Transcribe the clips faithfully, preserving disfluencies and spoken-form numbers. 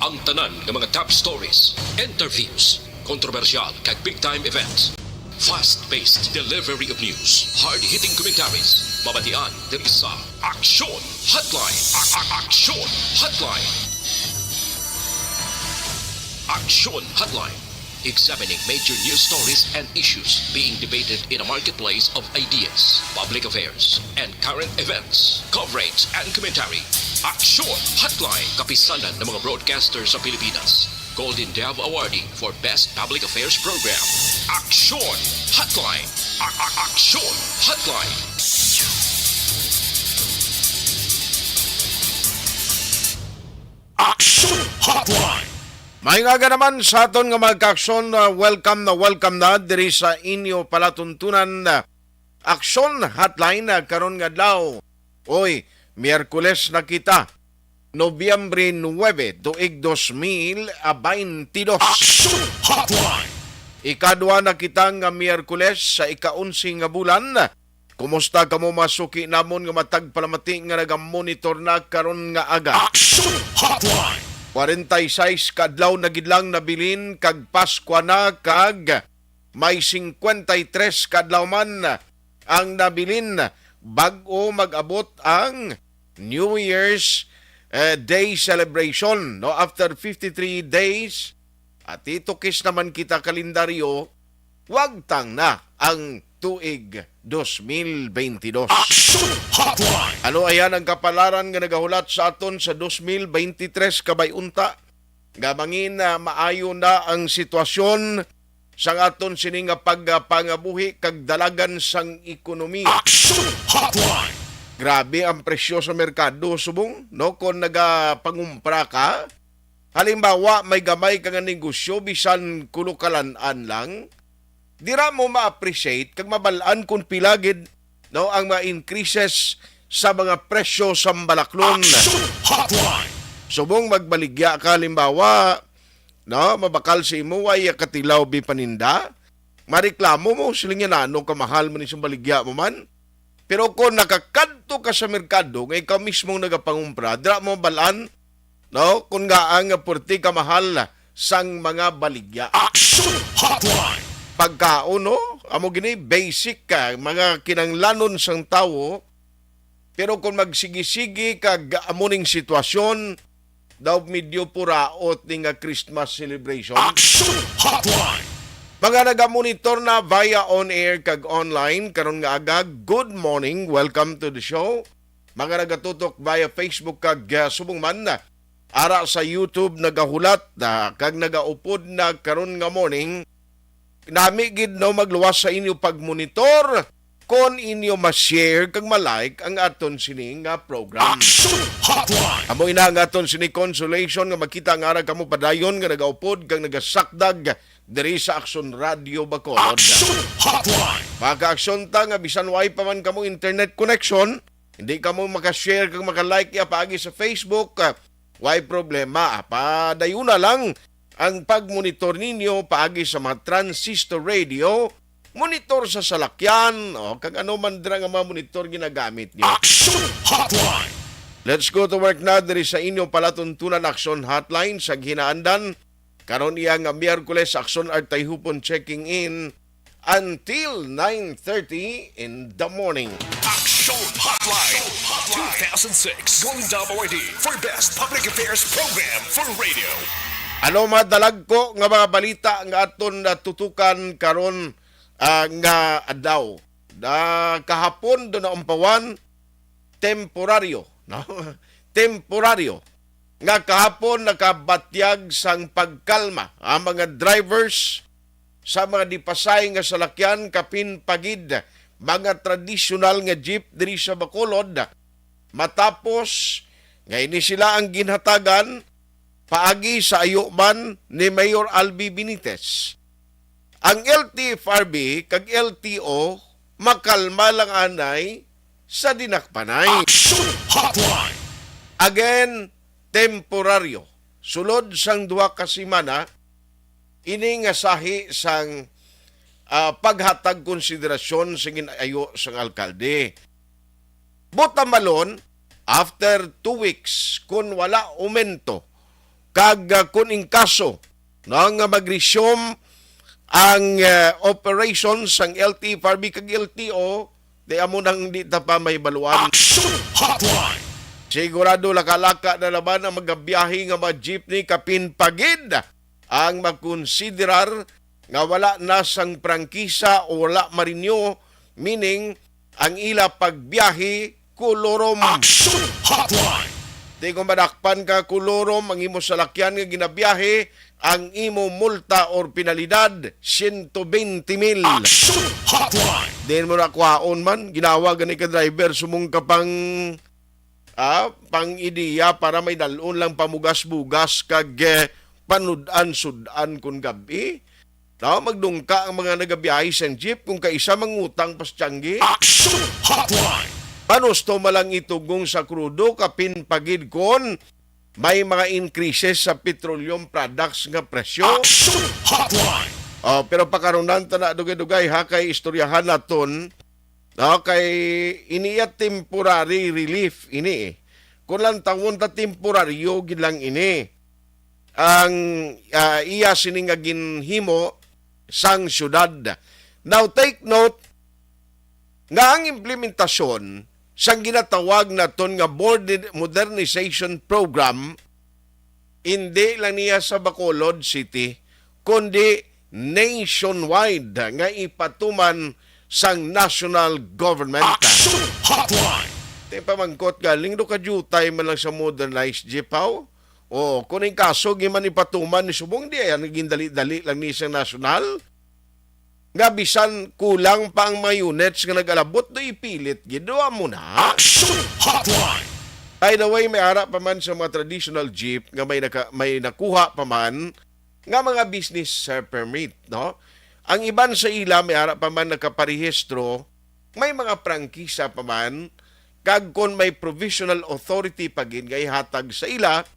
Ang tanan nga mga top stories, interviews, kontrobersyal kag big time events. Fast-paced delivery of news, hard-hitting commentaries, mabatian diri sa Aksyon Hotline. A- a- Aksyon Hotline. Aksyon Hotline. Examining major news stories and issues being debated in a marketplace of ideas, public affairs, and current events. Coverage and commentary. Aksyon Hotline. Kapisanan ng mga broadcaster sa Pilipinas. Golden Dove Awardee for Best Public Affairs Program. Aksyon Hotline. A- a- Aksyon Hotline. Aksyon Hotline. May nga naman sa aton nga mga kaaksyon, uh, welcome na welcome na diri sa inyo palatuntunan, uh, Aksyon Hotline, uh, karon nga adlaw. Oy, Miyerkules na kita, Nobyembre nuebe, tuig dos mil baintidos. Aksyon Hotline. Ikadwa na kita nga Miyerkules sa ika-onse nga bulan. Kumusta kamo, mga suki namon nga matag palamati nga nagamonitor na karon nga aga? Action Hotline. Kwarenta y seis ka adlaw na gid lang nabilin kag Paskwa na, kag may singkwenta y tres ka adlaw man ang nabilin bag-o mag-abot ang New Year's, eh, Day celebration, no? After fifty-three days, at itukis naman kita kalendaryo, wagtang na ang tuig dos mil bentidós. Action Hotline. Ano ayan ang kapalaran nga nagahulat sa aton sa dos mil bentitres, kabay unta? Nga mangin, ah, maayo na ang sitwasyon sang aton sini nga pagpangabuhi kag dalagan sang ekonomiya. Action Hotline. Grabe ang presyo sa merkado, subong, no? Kung nagapangumpra ka, halimbawa, may gamay ka nga negosyo, bisan kulokalan-an lang, dira mo ma-appreciate kag mabal-an kung pila gid, no, ang mga increases sa mga presyo sa balaklon. Action Hotline. Subong magbaligya ka, halimbawa, no, mabakal sa imo, way katilaw bi paninda, mareklamo mo, siling niya, "Nano ka mahal man isang baligya mo man?" Pero kung nakakadto ka sa merkado nga ikaw mismo ang nagapangumpra, dira mo balaan, no, kung ngaa nga puwerte ka mahal sang mga baligya. Action Hotline. Pagkaon, no? Amo gini, basic ka, mga kinanglanon sang tawo. Pero kung magsigi-sigi kag amo ning sitwasyon, daw medyo puraot ni nga Christmas celebration. Action Hotline. Mga nagamonitor na via on-air kag online karon nga aga, good morning, welcome to the show. Mga nagatutok via Facebook kag, ah, subong man, ara sa YouTube, nagahulat na kag nagaupod na karon nga morning. Nami gid, no, magluwas sa inyo pagmonitor kon inyo ma-share kag ma-like ang aton sini nga program. Action Hotline. Amo ina ang aton sini consolation nga makita nga ara kamo padayon nga nagaupod kag nagasakdag diri sa Action Radio Bacolod. Action Hotline. Mga ka-aksyon ta nga bisan way pa man kamo internet connection, hindi kamo maka-share kag maka-like ya paagi sa Facebook, ah, way problema. Ah, padayuna lang ang pagmonitor ninyo paagi sa mga transistor radio, monitor sa salakyan, o kag ano man dira nga mga monitor ginagamit niyo. Action Hotline. Let's go to work na diri sa inyong palatuntunan Action Hotline sa ginaandan. Karon iya nga Miyerkules, Action Art Tayhupon checking in until nine thirty in the morning. Action Hotline two thousand six Golden Dove Awardee for Best Public Affairs Program for Radio. Ano madalagko nga mga balita nga aton natutukan karon, ah, nga adlaw? Na kahapon do na umpawan, temporaryo, no? Temporaryo nga kahapon nakabatyag sang pagkalma ang mga drivers sa mga dipasay nga salakyan, kapin pa gid mga tradisyonal nga jeep diri sa Bacolod, matapos nga ini sila ang ginhatagan paagi sa ayo man ni Mayor Albi Benitez. Ang L T F R B kag L T O makalma lang anay sa dinakpanay. Action Hotline. Again, temporaryo. Sulod sang duha ka semana, ini nga sahi sang, ah, paghatag konsiderasyon sa ginayo sang alkalde. Buot hambalon, after two weeks, kun wala aumento Kag, ah, kun in kaso, no, nga mag-resume ang, ah, operation sang L T F R B kag L T O, di amo nang di ta pa mahibaluan. Action Hotline! Sigurado laka-laka na naman ang magabiyahe nga mga jeepney, kapin pa gid ang makonsiderar nga wala na sang prangkisa o wala ma-renew, meaning ang ila pagbiyahe kolorom. Action Hotline! Di ko madakpan ka kolorom ang imo salakyan nga ginabiyahe, ang imo multa or penalidad, siyento bente mil. Action Hotline! Din mo na kuhaon man, ginawa gani ka driver, sumong ka pang, ah, pang ideya para may dalon lang pamugas-bugas kag, eh, panudan-sudan kun gabi. No, magdungka ang mga nagabiyahe sang jeep kung kaisa mangutang pa sa tiyanggi. Action Hotline! Panusto malang itugong sa krudo, kapin pa gid kon may mga increases sa petroleum products nga presyo. Action Hotline! Oh, pero pakarunan ta na dugay-dugay ha, kay istoryahan naton. No, kay ini ya temporary relief ini eh. Kung lang tawon ta, temporaryo gid lang ini ang, ah, iya sini nga ginhimo sang syudad. Now, take note nga ang implementasyon sang ginatawag naton nga Morden-, Modernization Program indi lang niya sa Bacolod City, kundi nationwide nga ipatuman sang national government. Action Hotline! Ti pamangkot galing do ka jutay man lang sa modernized jeep, haw? O, kung ang kaso, giman ipatuman ni subong, di yan, naging dali-dali lang ni sa national. Nga bisan kulang pa ang mga units nga nag-alabot, do ipilit gid, do amo na. Action Hotline! By the way, may ara pa man sa mga traditional jeep nga may naka-, may nakuha pa man nga mga business, uh, permit, no? Ang iban sa ila may ara pa man nakaparehistro, may mga prangkisa pa man, kag kon may provisional authority pa gid nga ihatag sa ila,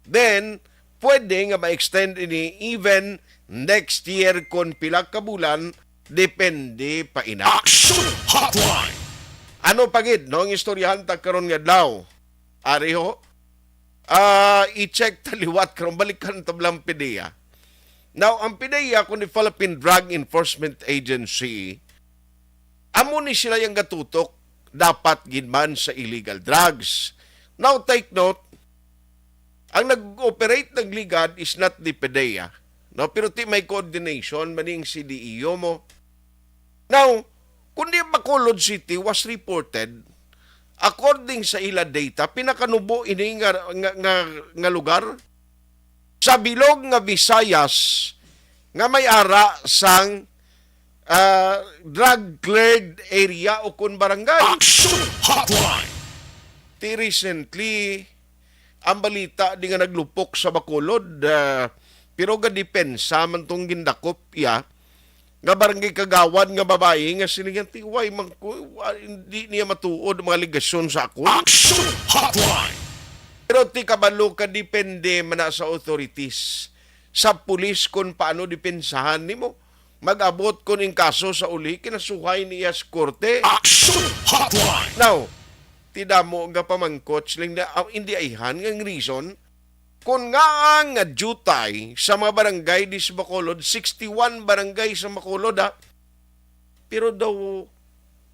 then pwede nga ma-extend ini even next year kon pila ka bulan, depende pa ina. Action Hotline! Ano pa gid, no, ang istoryahan ta karon nga adlaw? Ari ho, ah, i-check ta liwat karon, balikan ta lang PDEA. Now, ang PDEA, kung di Philippine Drug Enforcement Agency, amo ni sila yang gatutok dapat gid man sa illegal drugs. Now, take note, ang nag-operate ng ligad is not the PDEA, no? Pero ti may coordination maning C D E O mo. Now, kundi Bacolod City was reported, according sa ila data, pinakanubo ini nga, nga, nga, nga lugar sa bilog nga Visayas nga may ara sang, ah, drug cleared area o kun barangay. Action Hotline! Ti recently, ang balita di nga naglupok sa Bacolod, ah, pero gadepensa man tong gindakop iya nga barangay kagawad nga babayi nga siling nga, "Ti, why man ko, wa-, hindi niya matuod ang mga alegasyon sa akon." Action Hotline! Pero ti kabalo ka, depende man na sa authorities, sa pulis, kung paano depensahan nimo. Mag-abot kon in kaso sa uli, kinasuhay niya sa korte. Action Hotline! Now, ti damo nga pamangkot, siling na, ah, hindi ayhan nga ang reason. Kung nga ang nga jutay sa mga barangay di sa Bacolod, sixty-one barangay sa Bacolod, ha? Pero daw,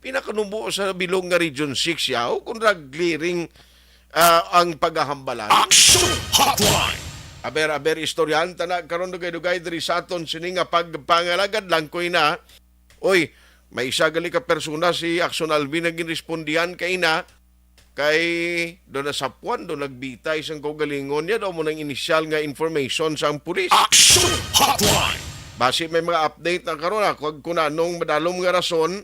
pinakanubo sa bilog nga Region six, yaw, kung drug clearing, ah, ang paghahambalan. Action Hotline! Aber, aber, istoryahan ta na karon dugay-dugay diri sa aton sini nga pagpangalagad lang ko ina. Oy, may isa gali ka persona si Action Alvin nga ginrespondihan kay ina, kay do nasapuan, do nagbitay sang kaugalingon niya, daw mo nang inisyal nga information sa ang pulis. Action Hotline! Basi may mga update na karon, ako ag kung anong madalom nga rason,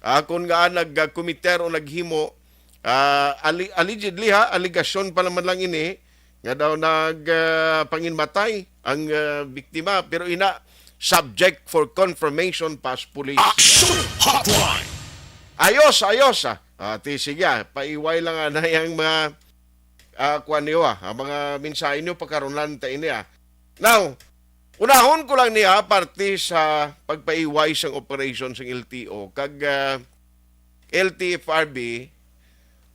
ah, kung nga nagkomiter o naghimo, ah, ali-, allegedly ha, alegasyon pa naman lang ini, nga daw nag, ah, panginmatay ang, ah, biktima, pero ina, subject for confirmation pa sa pulis. Action Hotline! Ayos, ayos, ah. Ah, ti, sige, ah, paiway lang, ah, na yung mga, ah, kuwan niyo, ah, ang mga mensahe niyo, pagkarunan ta ini, ah. Now, unahon ko lang niya parte sa pagpaiway sang operation sang L T O kag, ah, L T F R B,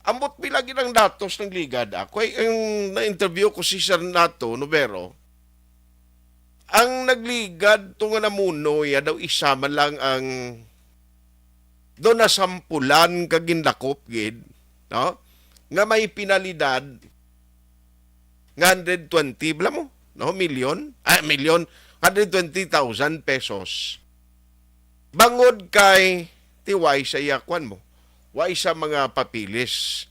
Ambot pila gid ang datos nagligad. Ako ay, ang na-interview ko si Sir Nato Novero, ang nagligad to nga namuno, ya daw isa man lang ang do nasampulan kag ginlakop gid, no? Nga may penalidad nga hundred twenty, bala mo, no? Million? Ah, million, hundred twenty thousand pesos. Bangod kay tiway sa iya, kwan mo, way sa mga papeles.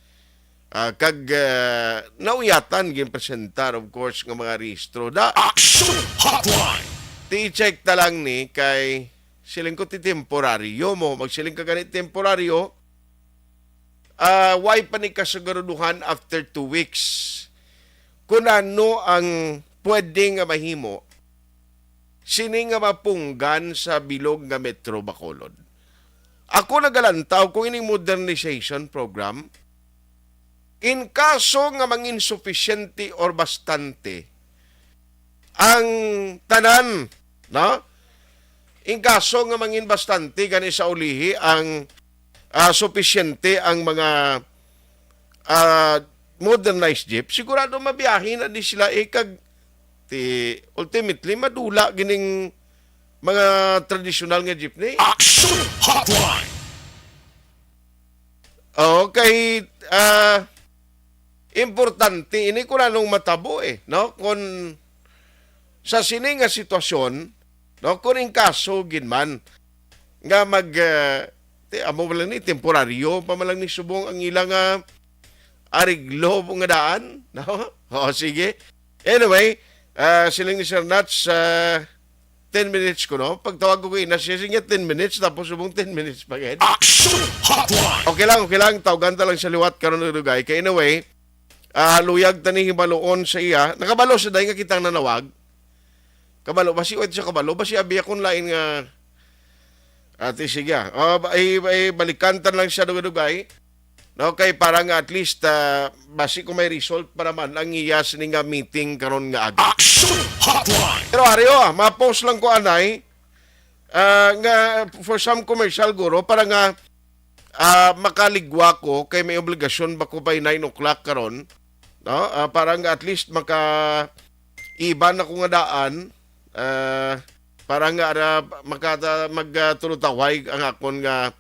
Ah, kag, ah, nauyatan, ginpresentar, of course, nga mga rehistro. Da, Action Hotline! Ti-check ta lang ni kay siling ko ti temporaryo mo. Magsiling ka gani temporaryo, ah, way pa ni kasagaruduhan after two weeks. Kun ano ang pwede nga mahimo, sini nga mapunggan sa bilog nga Metro Bacolod. Ako nagalantaw kung ining modernization program, in kaso nga mangin sufisyente or bastante ang tanan, no? In kaso nga mangin bastante gani sa ulihi ang, ah, sufisyente ang mga, ah, modernized jeep, sigurado mabiyahe na di sila, eh, kag ti, ultimately madula gining mga tradisyonal nga jeepney. Action Hotline! Okay, ah, importante ini kung anong matabo, eh, no? Kung sa sini nga sitwasyon, no, kung in kaso gid man nga mag, ah, ti-, amo man lang ni, temporaryo pa man lang ni subong ang ilang, ah, areglo nga daan, no? O, sige. Anyway, ah, siling ni Sir Nats, ah, ten minutes ko, no? Pagtawag ko kay ina, siya siya ten minutes, tapos subong ten minutes pa gid. Action Hotline! Okay lang, okay lang. Tawagan ta lang sa liwat karon, Dugay. Kay anyway, ah, luyag ta ni hibaluon sa iya. Nakabalo sa day nga kitang nanawag. Kabalo ba si, o, siya kabalo ba si abi akong lain nga, ati, sige, ah. Ah, ba-, ay, ay, balikan ta lang siya, Dugay-Dugay. No, kay para nga at least, ah, basi kung may result pa naman ang iya sini nga meeting karon nga aga. Action Hotline! Pero, Ario, ah, ma-pause lang ko anay, ah, nga for some commercial, guro, para nga, ah, makaligwa ko kay may obligasyon ba ko by nine o'clock karon, no? Ah, para nga at least maka-iban ako nga daan, ah, para nga, ah, makata-, mag, ah, tulutaway ang akon nga,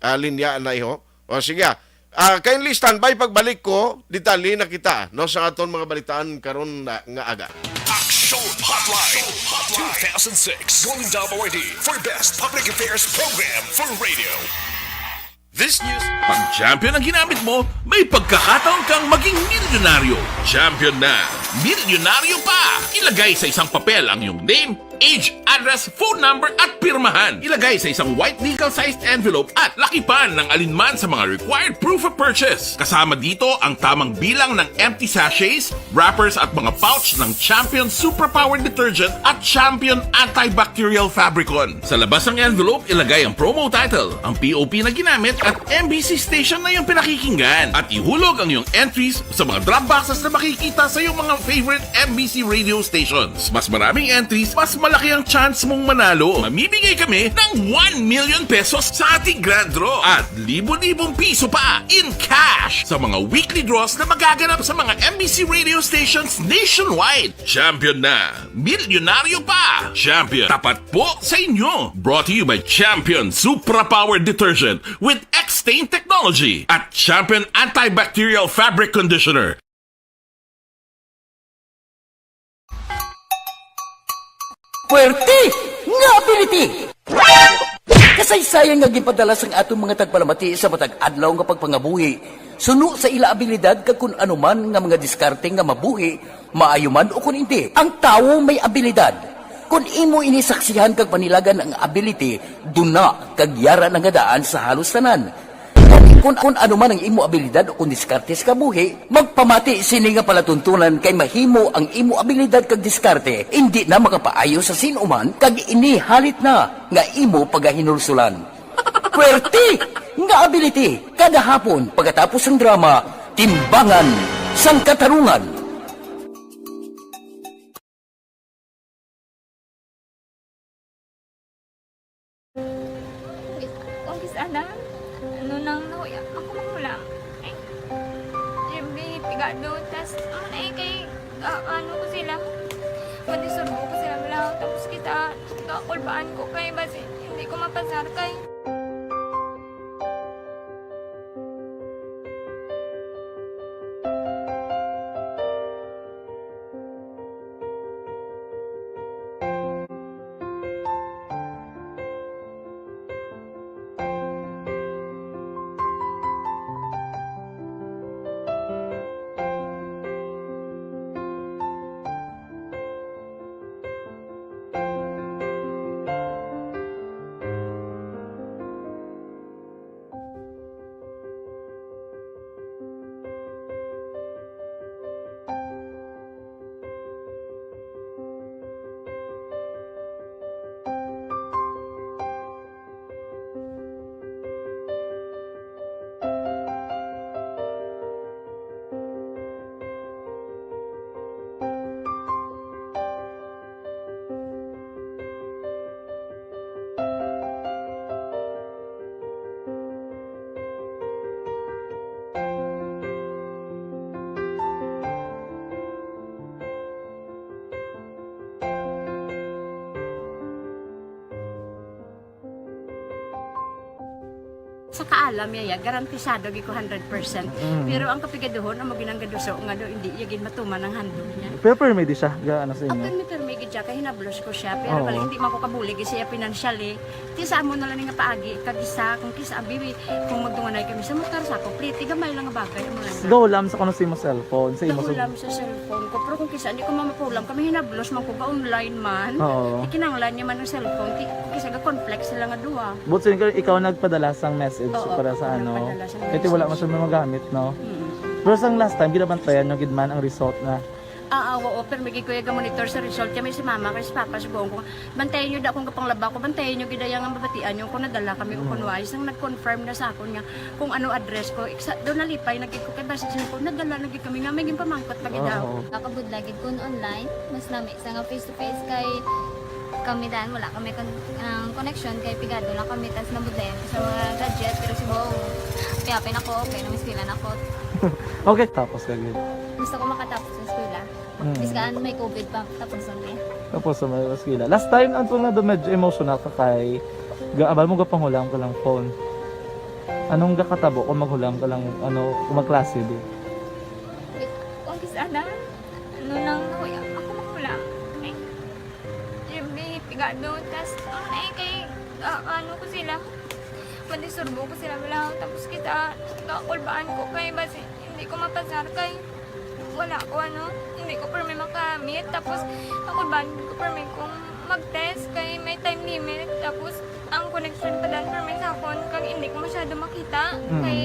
ah, linya na iho. O, sige, ah. Ah, kindly standby, pagbalik ko, detalye na kita, no, sa aton mga balitaan karon na, nga aga. Action Hotline two thousand six Golden Dove Awardee for Best Public Affairs Program for Radio. This news. Pag champion ang ginamit mo, may pagkakataon kang maging milyonaryo. Champion na, milyonaryo pa! Ilagay sa isang papel ang iyong name, age, address, phone number, at pirmahan. Ilagay sa isang white legal-sized envelope at lakipan ng alinman sa mga required proof of purchase. Kasama dito ang tamang bilang ng empty sachets, wrappers, at mga pouch ng Champion Superpower Detergent at Champion Antibacterial Fabricon. Sa labas ng envelope, ilagay ang promo title, ang P O P na ginamit, at M B C station na iyong pinakikinggan. At ihulog ang iyong entries sa mga drop boxes na makikita sa iyong mga favorite M B C radio stations. Mas maraming entries, mas malaki ang chance mong manalo. Mamimigay kami ng one million pesos sa ating grand draw at libo-libong piso pa in cash sa mga weekly draws na magaganap sa mga M B C radio stations nationwide. Champion na, milyonaryo pa! Champion, tapat po sa inyo! Brought to you by Champion Supra Power Detergent with X-Stain Technology at Champion Antibacterial Fabric Conditioner. Puwerte nga ability! Kasaysayan nga ginpadala sang aton mga tagpalamati sa matag adlaw nga pagpangabuhi, suno sa ila abilidad kag kun ano man nga mga diskarte nga mabuhi, maayo man o kun indi. Ang tawo may abilidad. Kun imo ini saksihan kag panilagan ang ability, duna kag yara na nga daan sa halos tanan. Kun, kun, kun ano man ang imo abilidad o kun diskarte sa kabuhi, magpamati sini nga palatuntunan kay mahimo ang imo abilidad kag diskarte indi na makapaayo sa sin-o man kag ini halit na nga imo pagahinulsulan. Puwerte nga ability kada hapon pagkatapos sang drama, Timbangan sang Katarungan. Umpis, umpis, Adam. Ano nang nahuya? Ako mahulam. Ay, Ano, tas, ano na eh, kay, ah, ano ko sila, madisturbo ko sila, wala. Tapos kita, kakulbaan ko kay, basi, hindi ko mapasar kay. Sa kaalam niya, ya, garantisado gid ko hundred percent. Mm. Pero ang kapigaduhon, amo ginang gaduso nga do, hindi iya gid matuman ang handog niya. Pero permi di siya, ga, ano sa inyo? Permi, permi gid siya, kay hinablos ko siya. Pero Oo. Bali, hindi man ko kabulig siya financially. Ti sa amo na lang nga paagi, kag isa, kung kisa, bibi, kung magdunganay kami sa motor, sa ako, pliti, gamay lang nga bagay, amo lang. Gahulam sa kuno sa imo cellphone, sa imo sa Gahulam sa cellphone ko, pero kung kisa, hindi ko mamapulam, kami hinablos man ko, ga online man. Oo. Ikinanglan niya man ang cellphone, ki-, kung kisa, ga-conflict sila nga duha. But so, ikaw, ikaw nagpadala sang message Oo, para sa ako ano? Nagpadala sang Kasi wala message. Man siya magamit, no? Mm. Pero sang last time, ginabantayan nyo gid man ang result na Ah, ah, oo, pero may gid ko iya ga-monitor sa result. Kaya may si mama, kay si papa, sugoon ko, "Bantayan niyo da kung kapanglaba ko, bantayan niyo gid iya nga mabatian niyo kung nadala kami o Mm. kung wala." Isang nag-confirm na sa akon nga kung ano address ko. Iksa, doon nalipay na gid ko kay basta siya ko, nadala na gid kami nga may ginpamangkot pa gid daw. Oo. Nakabudla gid kun online, mas lami sa nga face to face kay kami dan, wala kami kon-, ang connection kay pigado lang kami, tas nabudlayan ko sa mga gadget, pero si Bong, kaya pa ako, okay, namiskwela na ako. Okay, tapos ka gid. Gusto ko makatapos sa eskwela. Mm. Biskan may covid pa, tapos na eh. Tapos sa may eskwela. Last time, ang tunga doon, medyo emotional ka kay ga-, abal mo, gapanghulam ka lang phone. Anong gakatabo kung maghulam ka lang, ano, kung magklase, di? Wait, kung kis-, ana, ano lang, ako, ako maghulam. Ay, siyempre, pigado, tas, ano na eh, kay, ah, ano ko sila, madisturbo ko sila, wala, tapos kita, kakulbaan ko, kay basi, hindi ko mapasar, kay, wala ko, ano, hindi ko permi makamit. Tapos, ako ba, hindi ko permi kung mag-test kay may time limit. Tapos, ang connection pa dan permi sa akon, kag hindi ko masyado makita. Mm. Kay,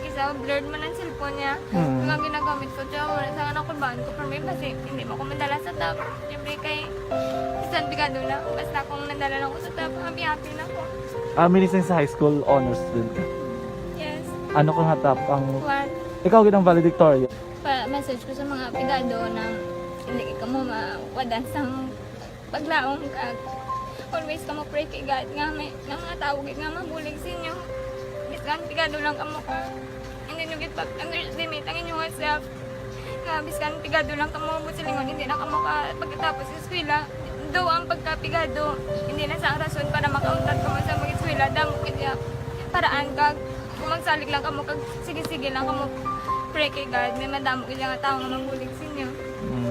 isa, blurred man ang cellphone niya. Mm. Kung ang ginagamit ko, siya, wala sa anak ko ba, ko permi, basi, hindi mo ko madala sa top. Siyempre, kay, bisan pigado na, basta kung nadala lang ko sa top, happy-happy na ko. Ah, minising sa high school, honors student ka? Yes. Ano ka nga top ang What? Ikaw gid ang valedictorian. Pa-message ko sa mga pigado na hindi kamo mawadan sang paglaom, kag always kamo pray kay God nga may, nga mga tawo gid nga mabulig sa inyo. Biskan pigado lang kamo ka, hindi nyo gid pag-underestimate ang inyong self. Nga biskan pigado lang kamo, buot silingon, hindi na kamo ka pagkatapos sa eskwela. Though ang pagkapigado, hindi na sa rason para makauntat kamo sa mag-eskwela, damo gid iya paraan kag kung magsalig lang kamo kag sige-sige lang kamo pray kay God, may madamo gid nga tawo nga mabulig sa inyo. Mm.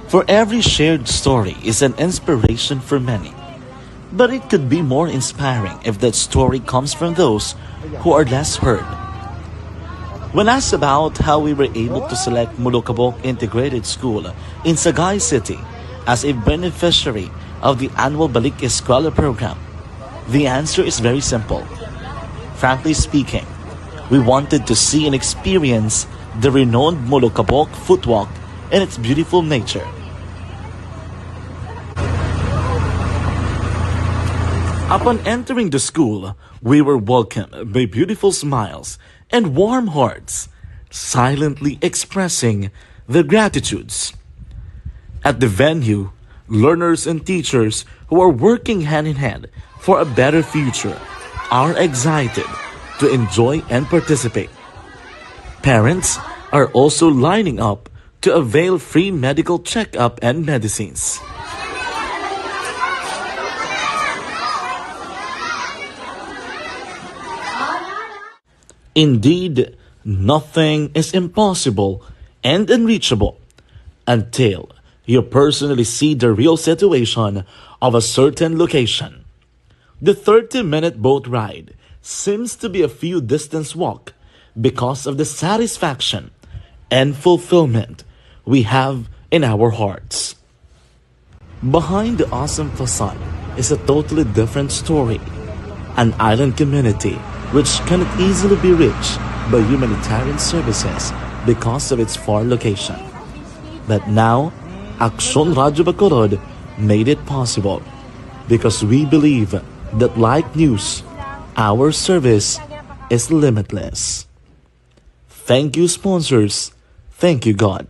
For every shared story is an inspiration for many. But it could be more inspiring if that story comes from those who are less heard. When asked about how we were able to select Molokabok Integrated School in Sagay City as a beneficiary of the annual Balik Eskwela program? The answer is very simple. Frankly speaking, we wanted to see and experience the renowned Molokabok footwalk and its beautiful nature. Upon entering the school, we were welcomed by beautiful smiles and warm hearts, silently expressing their gratitudes. At the venue, learners and teachers who are working hand in hand for a better future are excited to enjoy and participate. Parents are also lining up to avail free medical checkup and medicines. Indeed, nothing is impossible and unreachable until you personally see the real situation of a certain location. The thirty-minute boat ride seems to be a few distance walk because of the satisfaction and fulfillment we have in our hearts. Behind the awesome facade is a totally different story, an island community which cannot easily be reached by humanitarian services because of its far location. But now, Aksyon Radyo Bacolod made it possible because we believe that, like news, our service is limitless. Thank you, sponsors. Thank you, God.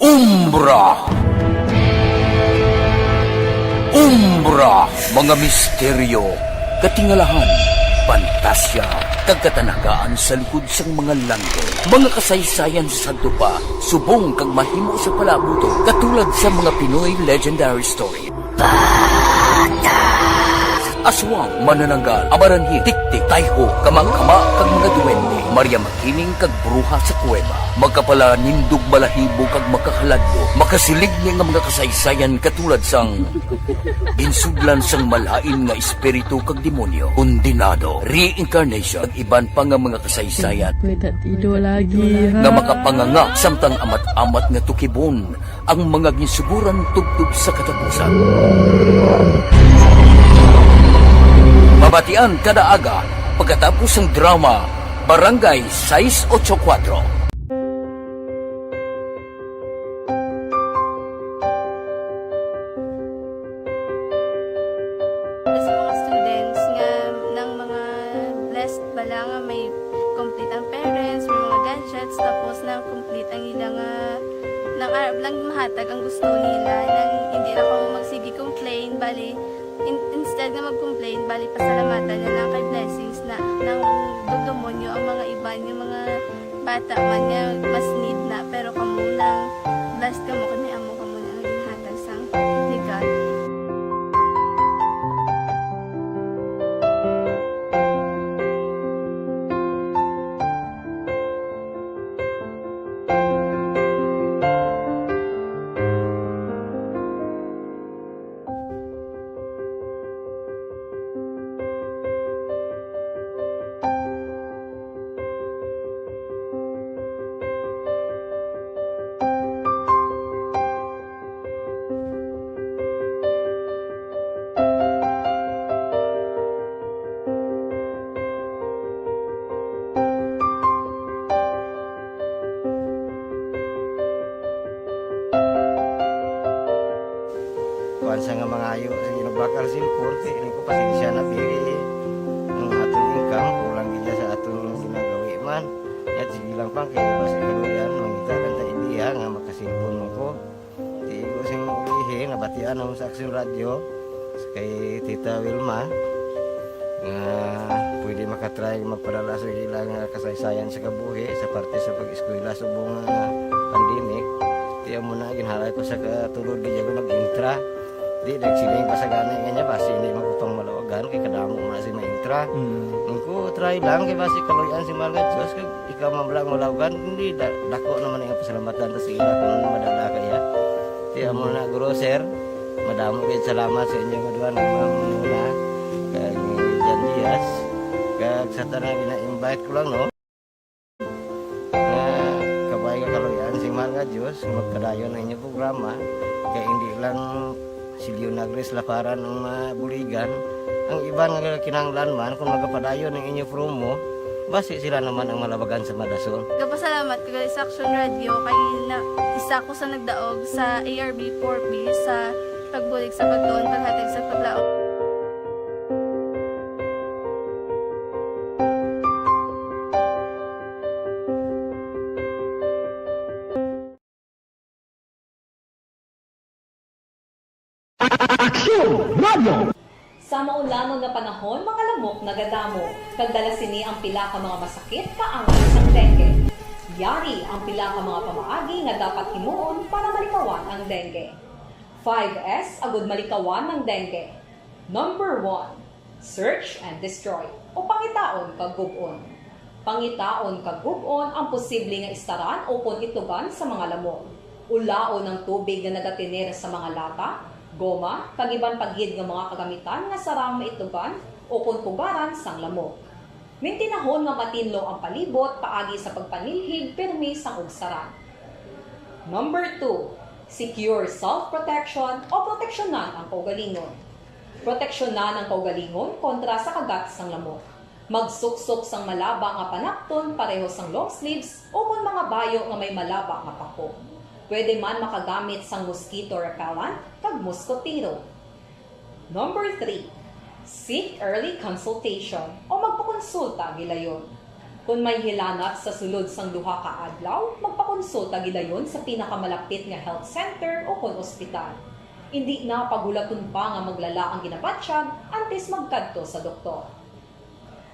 Umbra. Umbra, mga misteryo, katingalahan, pantasya, kag katanagaan sa likod sang mga langit. Mga kasaysayan sa sadto pa, subong kag mahimo sa palaabuton, katulad sa mga Pinoy legendary story. Aswang, manananggal, amaranhit, tiktik, tayho, kamangkama, kag mga duwende, Maria Makiling kag bruha sa kuweba, makapalanindog balahibo kag makahaladlok, makasiligni nga mga kasaysayan katulad sang ginsudlan sang malain nga espiritu kag demonyo, kondenado, reincarnation, kag iban pa nga mga kasaysayan May tatido lagi, ha? nga makapanganga samtang amat-amat nga tukibon ang mga ginsuguran tubtob sa katapusan. Mabatian kada aga pagkatapos sang drama Barangay sais ocho kuwatro. Sa mga students nga nang mga blessed bala nga may complete ang parents, may mga gadgets, tapos na complete ang ila nga nang arab lang mahatag ang gusto nila, nang hindi na kamo magsige complain, bali in, instead nga mag-complain, bali pasalamatan na lang kay blessings na nang dugdumon nyo ang mga iban nga mga bata man nga mas need na, pero kamo nang blessed kamo kay may amo kamo na nga ginhatag sang ni God. Kuan sa nga mangayo sa ginabakal sa import, kay ko pasensya na pili ang aton income, kulang gid sa aton ginagawi man. Yat sige lang pang kay basi kaluyan, mangita lang ta idea nga makasilpon man ko. Di ko sing ulihi, nabatian ang sa Aksyon Radyo kay Tita Wilma nga pwede makatry magpadala sa ilang kasaysayan sa kabuhi sa parte sa pag-eskwela subong nga pandemic. Tiyan mo na, ginhalay ko sa katulod, di ako nag-intra. Di, nagsiling pa sa gani nga niya, basi hindi man ko pang malawagan, kay kadamo mo na si maintra. Mm. Nung ko, try lang, kay basi kaluyan si Mahal nga Diyos, kag ikaw man lang malawagan, hindi, da, dako naman ang pasalamatan ta sa ila kung ano madala kaya. Tiyan mo na, guro, sir, Damo gid salamat sa inyo nga duha nga mga manuna, kag ni Jan Diaz, kag sa tanan, gina-invite ko lang, no, nga kabay nga kaluy-an sing mahal nga Dios nga magpadayon ang inyo programa, kay hindi lang si Leona Grace Laparan ang mabuligan, ang iban nga kinahanglan man kung magapadayon ang inyo promo, basi sila naman ang malabagan sa madason. Gapasalamat ko gali sa Action Radio kay na, isa ko sa nagdaog sa A R B four B sa pagbulig sa pagtuon, paghatag sa paglaom. Aksyon Radio! Sa maulanon nga panahon, mga lamok nagadamo, kag dala sini ang pila ka mga masakit kaangay sang dengue. Yari ang pila ka mga pamaagi nga dapat himuon para malikawan ang dengue. Five S agud malikawan ang dengue. Number one, search and destroy, o pangitaon kag gub-on. Pangitaon kag gub-on ang posible nga istaran ukon itlogan sa mga lamok. Ulaon ang tubig nga nagatener sa mga lata, goma, kag iban pa gid nga mga kagamitan nga sarang maitlogan ukon pugaran sang lamok. Mintinahon nga matinlo ang palibot paagi sa pagpanilhig pirmi sang ugsaran. Number two, secure self-protection o proteksyonan ang kaugalingon. Proteksyonan ang kaugalingon kontra sa kagat sang lamok. Magsuksok sang malaba nga panapton pareho sang long sleeves ukon mga bayo nga may malaba nga pako. Pwede man makagamit sang mosquito repellent kag moskotero. Number three, seek early consultation o magpakonsulta gilayon. Kon may hilanat sa sulod sang duha ka adlaw, magpakonsulta gilayon sa pinakamalapit nga health center ukon ospital. Indi na paghulaton pa nga maglala ang ginabatyag antes magkadto sa doktor.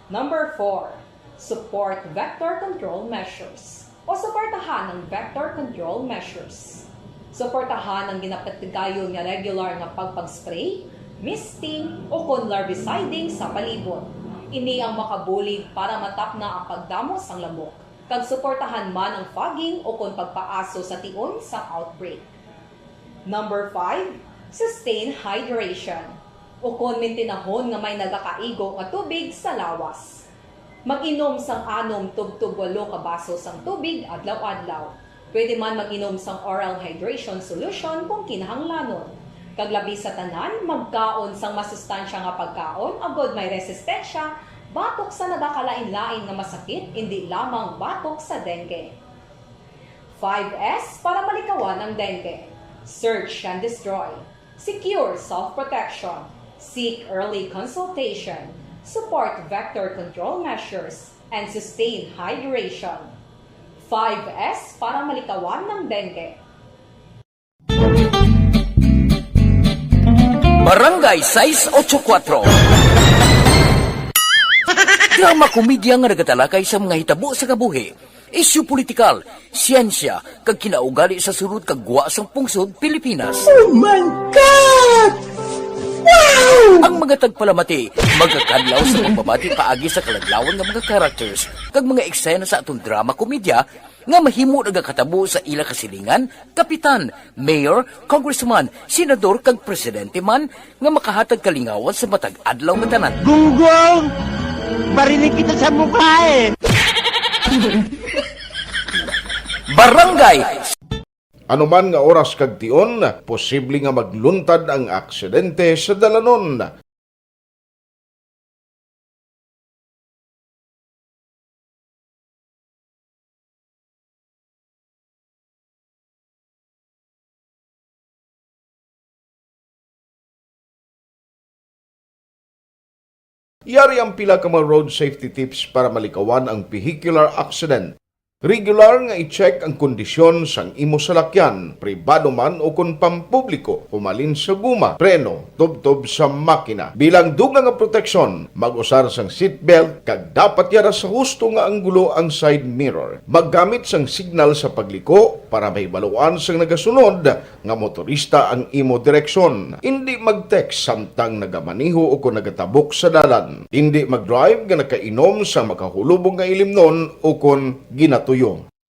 Number four, support vector control measures o suportahan ang vector control measures. Suportahan ang ginapatigayon nga regular nga pagpag-spray, misting, ukon larviciding sa palibot. Ini ang makabulig para matapna ang pagdamo sang lamok, kag suportahan man ang fogging ukon pagpaaso sa tion sang outbreak. Number five, sustain hydration, ukon mintinahon nga may nagakaigo nga tubig sa lawas. Mag-inom sang anom tubtob walo ka baso sang tubig adlaw-adlaw. Pwede man mag-inom sang oral hydration solution kung kinahanglanon. Kag labi sa tanan, magkaon sang masustansya nga pagkaon agod may resistensya batok sa nagakalain-lain nga masakit, indi lamang batok sa dengue. Five S para malikawan ang dengue. Search and destroy. Secure self-protection. Seek early consultation. Support vector control measures. And sustain hydration. Five S para malikawan ang dengue. Barangay sais ocho kuatro. Drama komedya nga nagatalakay sa mga hitabo sa kabuhi, isyu politikal, siyensya, kag kinaugali sa sulod kag gwa sang pungsod Pilipinas. Oh my God! Wow! Ang mga tagpalamati magakadlaw sa pagbabati paagi sa kaladlawan nga mga characters kag mga eksena sa aton drama komedya nga mahimo nagakatabo sa ila kasilingan, kapitan, mayor, congressman, senador, kag presidente man nga makahatag kalingawan sa matag adlaw nga tanan. Gunggong! Barinig kita sa mukha eh! Barangay. Ano man nga oras kag tion, posible nga magluntad ang aksidente sa dalanon. Yari ang pila ka mga road safety tips para malikawan ang vehicular accident. Regular nga i-check ang kondisyon sang imo salakyan, pribado man o kon pampubliko, humalin sa guma, preno, tubtob sa makina. Bilang dugang nga proteksyon, mag-usar sang seatbelt kag dapat yara sa husto nga anggulo ang side mirror. Maggamit sang signal sa pagliko para mahibaluan sang nagasunod nga motorista ang imo direksyon. Indi mag-text samtang nagamaneho o kon nagatabok sa dalan. Indi mag-drive nga nakainom sa makahulubong nga ilimnon o kon ginatuyo.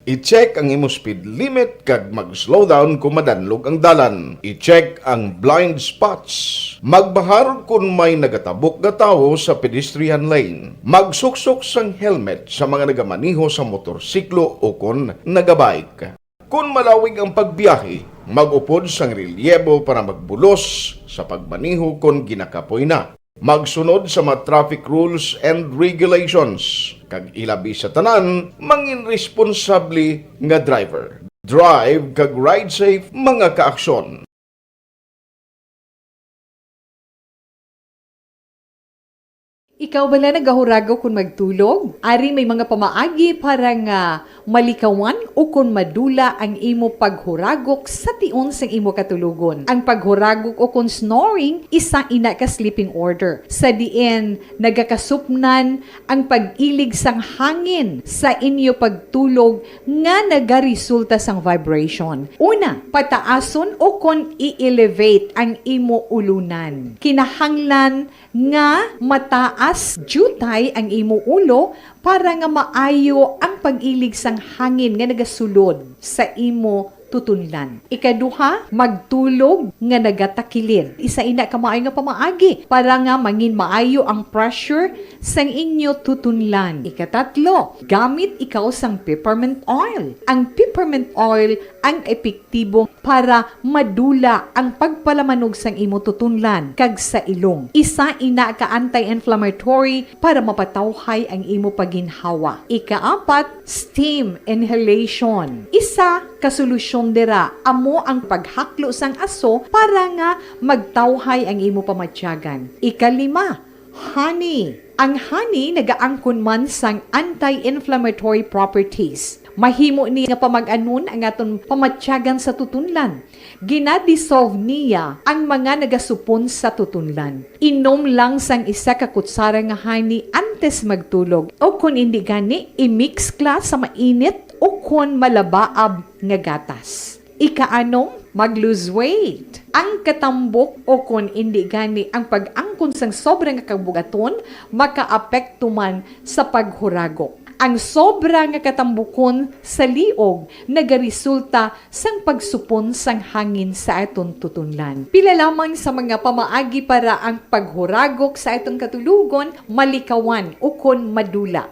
I-check ang imo speed limit kag mag-slow down kung madanlog ang dalan. I-check ang blind spots. Magbahar kon may nagatabok nga tawo sa pedestrian lane. Magsuksok sang helmet sa mga nagamaneho sa motorsiklo o kon nagabike. Kon malawig ang pagbiyahe, mag-upod sang relyebo para magbulos sa pagmaneho kon ginakapoy na. Magsunod sa mga traffic rules and regulations, kag ilabi sa tanan, mangin responsable nga driver. Drive kag ride safe, mga kaaksyon. Ikaw bala nagahuragok kon magtulog? Ari may mga pamaagi para nga malikawan o kon madula ang imo paghuragok sa tion sang imo katulogon. Ang paghuragok o kon snoring, isa ina ka sleeping order, sa diin nagakasupnan ang pag-ilig sang hangin sa inyo pagtulog nga nagaresulta sang vibration. Una, pataason o kon i-elevate ang imo ulunan. Kinahanglan nga mataas diutay ang imo ulo para nga maayo ang pag-ilig sang hangin nga nagasulod sa imo tutunlan. Ikaduha, magtulog nga nagatakilid. Isa ina ka maayo nga pamaagi para nga mangin maayo ang pressure sang inyo tutunlan. Ikatatlo, gamit ikaw sang peppermint oil. Ang peppermint oil ang epektibo para madula ang pagpalamanog sang imo tutunlan kag sa ilong. Isa ina ka anti-inflammatory para mapatawhay ang imo pagginhawa. Ikaapat, steam inhalation. Isa ka solusyon dira amo ang paghaklo sang aso para nga magtawhay ang imo pamatyagan. Ikalima, honey. Ang honey nagaangkon man sang anti-inflammatory properties. Mahimo ni nga pamag-anon ang aton pamatyagan sa tutunlan. Gina-dissolve niya ang mga nagasupon sa tutunlan. Inom lang sang isa ka kutsara nga honey antes magtulog, o kon indi gani, i-mix kla sa mainit o kon malabaab nga gatas. Ikaanom, mag-lose weight. Ang katambok o kon indi gani ang pag-angkon sang sobra nga kabugaton makaapekto man sa paghuragok. Ang sobra nga katambukon sa liog nagaresulta sang pagsupon sang hangin sa aton tutunlan. Pila lamang sa mga pamaagi para ang paghuragok sa aton katulogon malikawan ukon madula.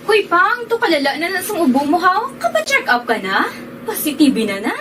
Hoy, Pang, to kalala na na sang ubo mo, haw? Kapa-check up ka na? Positibe na na?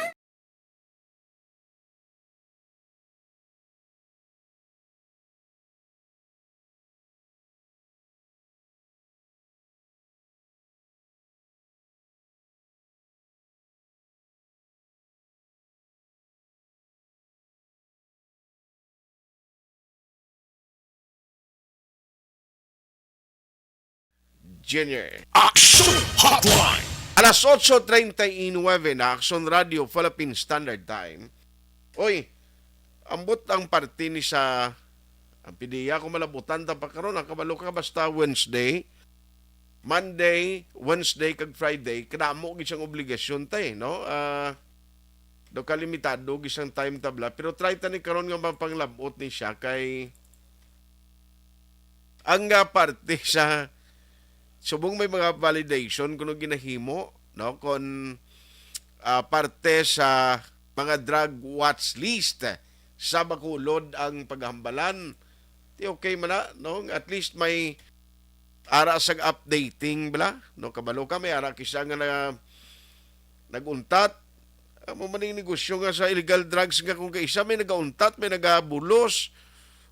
Junior. Action Hotline. Alas otso treinta y nueve na, Action Radio, Philippine Standard Time. Oy, ambot ang parte ni sa, ang pidiya ko malabutan ta pa karon, nakabalo ka, basta Wednesday, Monday, Wednesday, kag Friday, kadamo gid siyang obligasyon tay, no? Ah, do ka limitado gid sang time tabla, pero try ta ni karon nga mapanglabot ni siya kay ang, ah, parte sa subong may mga validation kuno ginahimo, no? Kon, ah, parte sa mga drug watch list sa Bacolod ang paghambalan, ti okay man na, no? At least may ara sang updating bala, no? Kabalo ka, may ara kisa nga na, nag-untat. Amo man ning negosyo nga sa illegal drugs nga kung kaisa may nagauntat, may nagabulos,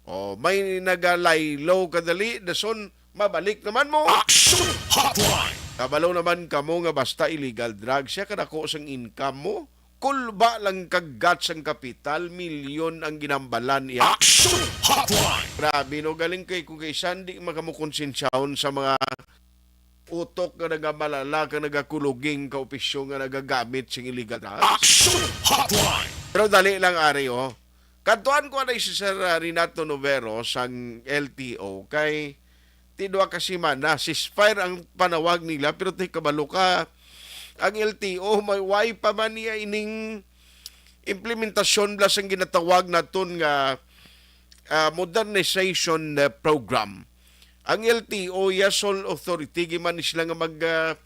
o may nagalaylo kadali, dason mabalik naman mo. Action Hotline. Kabalo naman kamo nga basta illegal drugs, siya kadako sang income mo. Kulba lang kagat sang kapital, milyon ang ginambalan iya. Action Hotline. Grabe, no? Galing kay kung kay Sandy, makamukonsensyahon sa mga utok nga nagamalala kag nagakuluging ka opisyo nga nagagamit sing illegal drugs. Action Hotline. Pero dali lang, Ari, oh. Kadtuan ko anay si Sir, ah, Renato Novero sang L T O kay ti duha ka semana, ceasefire ang panawag nila, pero ti kabalo ka, ang L T O, may way pa man niya ining implementasyon bala sang ginatawag naton nga, ah, modernization, ah, program. Ang L T O, iya sole authority, giman ni sila nga mag, ah,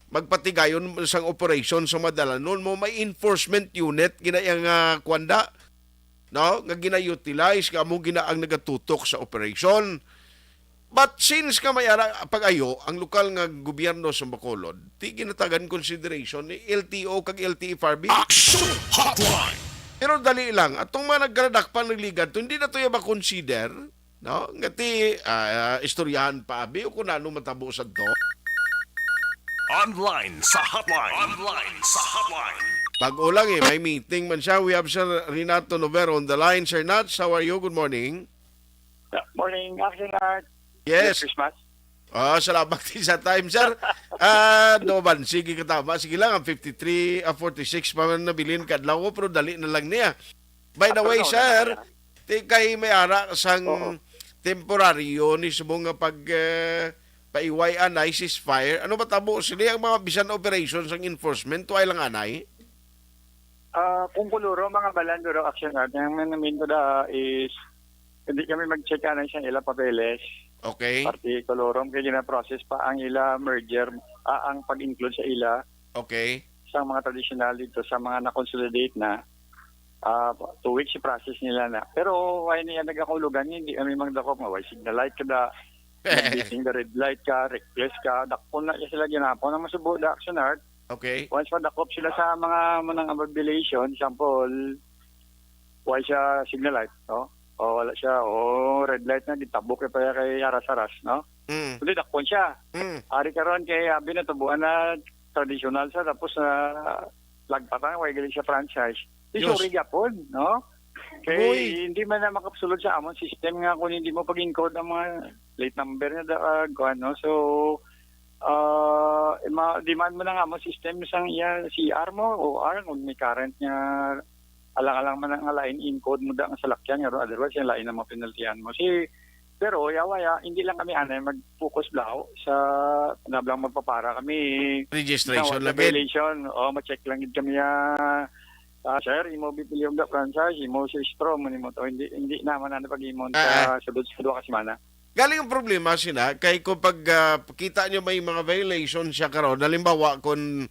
magpatigayon sang operation sa madalanon mo. May enforcement unit, gina-, nga, ah, kwanda, no? Nga gina-utilize, nga amo gina ang nagatutok sa operation. But since ka may ara pag-ayo, ang lokal nga gobyerno sa Bacolod, di ginatagan consideration ni L T O kag L T F R B. Action Hotline! Pero dali lang, atong mga nagkaradakpan, nagligad to, hindi na to iya makonsider, no? Ngati, ah, istoryahan pa, abi, o kung ano matabo sa to. Online sa hotline. Online sa hotline. Pag-ulang eh, may meeting man siya. We have Sir Renato Novero on the line. Sir Nats, how are you? Good morning. Uh, morning, Action Art. Yes. Merry Christmas. Ah, salamat din sa time, sir. Ah, no man, sige ka tama. Sige lang, ang fifty-three, ah, forty-six pa man nabilin kadlaw ko, pero dali na lang niya. By the Ako way, na, sir, wala na. Ti kay may ara sang Oo. temporaryo ni subong nga pag, eh, paiway anay, ceasefire. Ano ba tabo sila ang mga bisan operations ang enforcement? Tuway lang anay? Ah, kung kuluro, mga balan, pero Action Art, ang main ko da is hindi kami mag-check anay sa ilang papeles. Okay. Parte kolorum kay gina-process pa ang ila merger, ah, ang pag-include sa ila Okay. sa mga traditional dito sa mga na-consolidate na. Ah, two weeks i-process nila na. Pero why niya nagakulugan, hindi kami magdakop nga why signal light ka da, nag-beating the red light ka, reckless ka, dakpon na sila ginapon ang masubo da Action Art. Okay. Once madakop sila sa mga manang violation, example, why siya signal light, no? O wala siya, o red light na, gitabok pa kay aras-aras, no? Mm. Kundi dakpon siya. Mm. Ari karon kay abi na tubuan na traditional sa tapos na lagpatan, why galing siya franchise. Di Diyos. Sorry gyapon, no? Kay Uy. Hindi man na makapsulod sa amon system nga kung hindi mo pag-encode ang mga plate number nga da, ah, kuwan, no? So, ah, ma-, demand mo na nga mo system sang iya C R mo, O R, kung may current nga alang-alang man nga lain encode mo da nga salakyan, nga otherwise, yung lain ang mga penaltihan mo. Si, pero, yawa, ya, hindi lang kami anay mag-focus daw sa nablang magpapara kami. Registration Sa lang, eh. Violation, o, ma-check lang gid kami, ah, ah, sir, imo bipilyo nga franchise, imo sa straw, mo nimo to. Hindi, hindi naman ano pag-imon Ah, sa ah. Sudod sa duha ka semana. Galing ang problema sina, kay kung pag, ah, kita nyo may mga violation siya karon, halimbawa, kung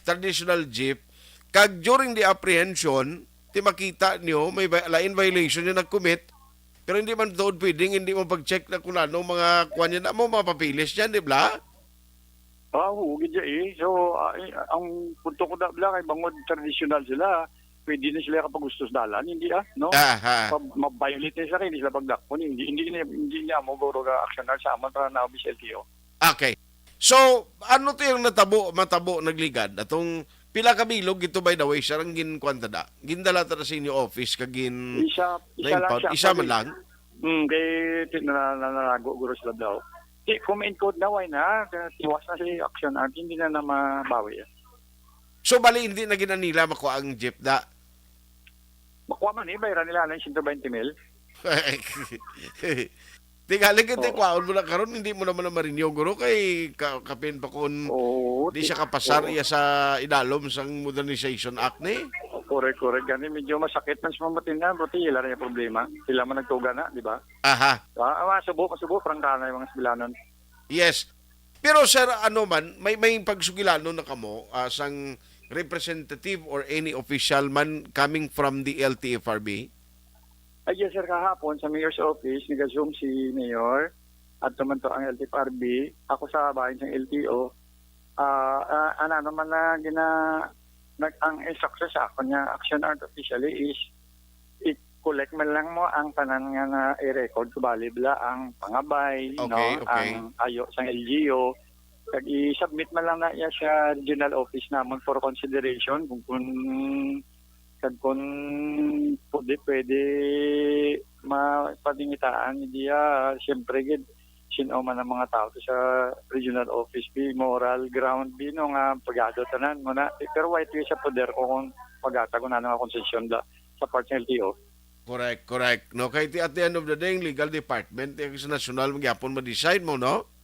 traditional jeep, kag during the apprehension, ti makita nyo, may vi-, lain violation yung nag-commit, pero hindi man tuod pwedeng hindi mo pag-check na kung ano, mga kuwan yan, mo, mga papilis yan, di ba? Ah, oo, gid siya eh. So, ah, eh, ang punto ko na bla kay bangod tradisyonal sila, pwede na sila kapag gusto sa dalan, hindi ah, no? Aha. Pag ma-violate na sila, hindi sila pagdakpon, hindi, hindi, hindi, hindi niya mo guro ka aksyonan sa aman para na sa L T O. Okay. So, ano to yung natabo, matabo, nagligad? Atong pila ka bilog ito, by the way, sir, ang ginkuwan ta da? Gindala ta da sa inyo office, kag gin-, Isa, isa lang na-impound? siya, Isa man actually. lang? Hmm, kay ti-, na-, na-, nalago guro sila daw. Di, kung ma-encode na, why na? Kaya tiwas na si Action Art, hindi na na mabawi. So, bali, hindi na gina nila makuha ang jeep da? Makuha man eh, bayaran nila na yung siyento baynte mil. Tingali ka, Oo. Kwaon mo na karon, hindi mo naman na marinyo, guro, kay ka-, kapin pa kun Oo, di ti-, siya kapasar oo. iya sa idalom sang Modernization Act ni. Correct, correct. Gani, medyo masakit man sa mga matinan, pero ti, ila rin yung problema. Sila man nagtuga na, di ba? Aha. Ah, ah, masubo, masubo, prangkana yung mga Sibilanon. Yes. Pero, sir, ano man, may, may pagsugilanon na kamo, ah, sang representative or any official man coming from the L T F R B? Ay, yes, sir, kahapon sa mayor's office, nag-assume si mayor, at tuman to ang L T F R B, ako sa bahin sang L T O, ah, ah, ano naman na gina-, nag-, ang instruction sa akon nga Action Art officially is i-collect man lang mo ang tanan nga na-record, subali bala ang pangabay, Okay, no, okay. ang ayo sang L G U, kag i-submit man lang na iya sa regional office namon for consideration kung, kung, kag kung pwede, pwede mapaningitaan diya, siyempre gid, sin-o man ang mga tao sa regional office, bi, moral ground, bi, no, nga pagado tanan mo na. Eh, pero why to sa poder ko kung paghatag ko na nga konsesyon da sa part ng L T O? Correct, correct. No, kay ti-, at the end of the day, ang legal department, eh, sa nasyonal, magyapon ma-decide mo, no?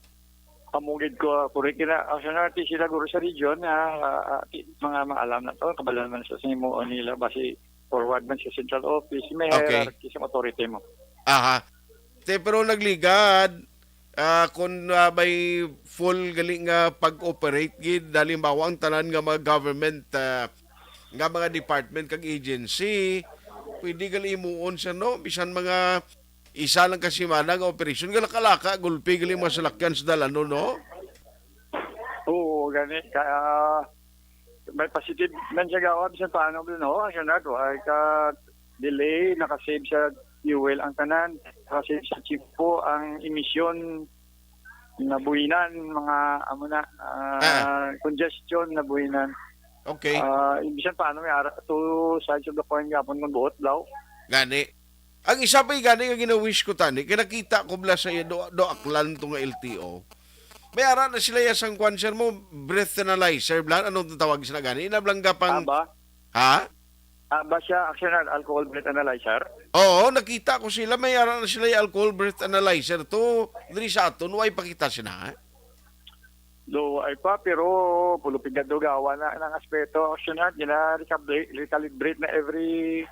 Amugid ko, ah, correct na, ang sanati sila guro sa region, ah, ah, ah, ti-, mga maalam na to, kabalan man sa, sa himuon nila, basi forward man sa central office, may Okay. hierarchy sa authority mo. Aha. Te, pero nagligad, ah, kung, ah, may full gali nga pag-operate gid, halimbawa ang tanan nga mga government, ah, nga mga department kag agency, pwede gali himuon siya, no? Bisan mga isa lang ka semana nga operasyon, galaka-laka, gulpi gali mga salakyan sa dalan, no, no? Oo, gani. Kaya may positive man siya gawa, bisan paano, no? Ang sunod, ay ka delay, nakasave sa fuel ang tanan, nakasave sa tiyempo ang emisyon, nabuhinan, mga, amo na, ah, Ah. congestion, nabuhinan. Okay. Ah, bisan paano, may ara, two sides of the coin gapon kung buot daw. Gani. Ang isa pa gani nga gina-wish ko, tani, kay nakita ko bala sa iya, do, do Aklan to nga L T O. May ara na sila ya sang kwan, sir, mo, breath analyzer, blan, anong tawag sila gani? Inablangga pang Aba? Ha? Aba siya, action, alcohol breath analyzer? Oo, nakita ko sila, may ara na sila yung alcohol breath analyzer to, diri sa aton, way pakita sila, ha? Do ay pa, pero pulupigado gawa na ng aspeto, action, gina-recalibrate, recalibrate na every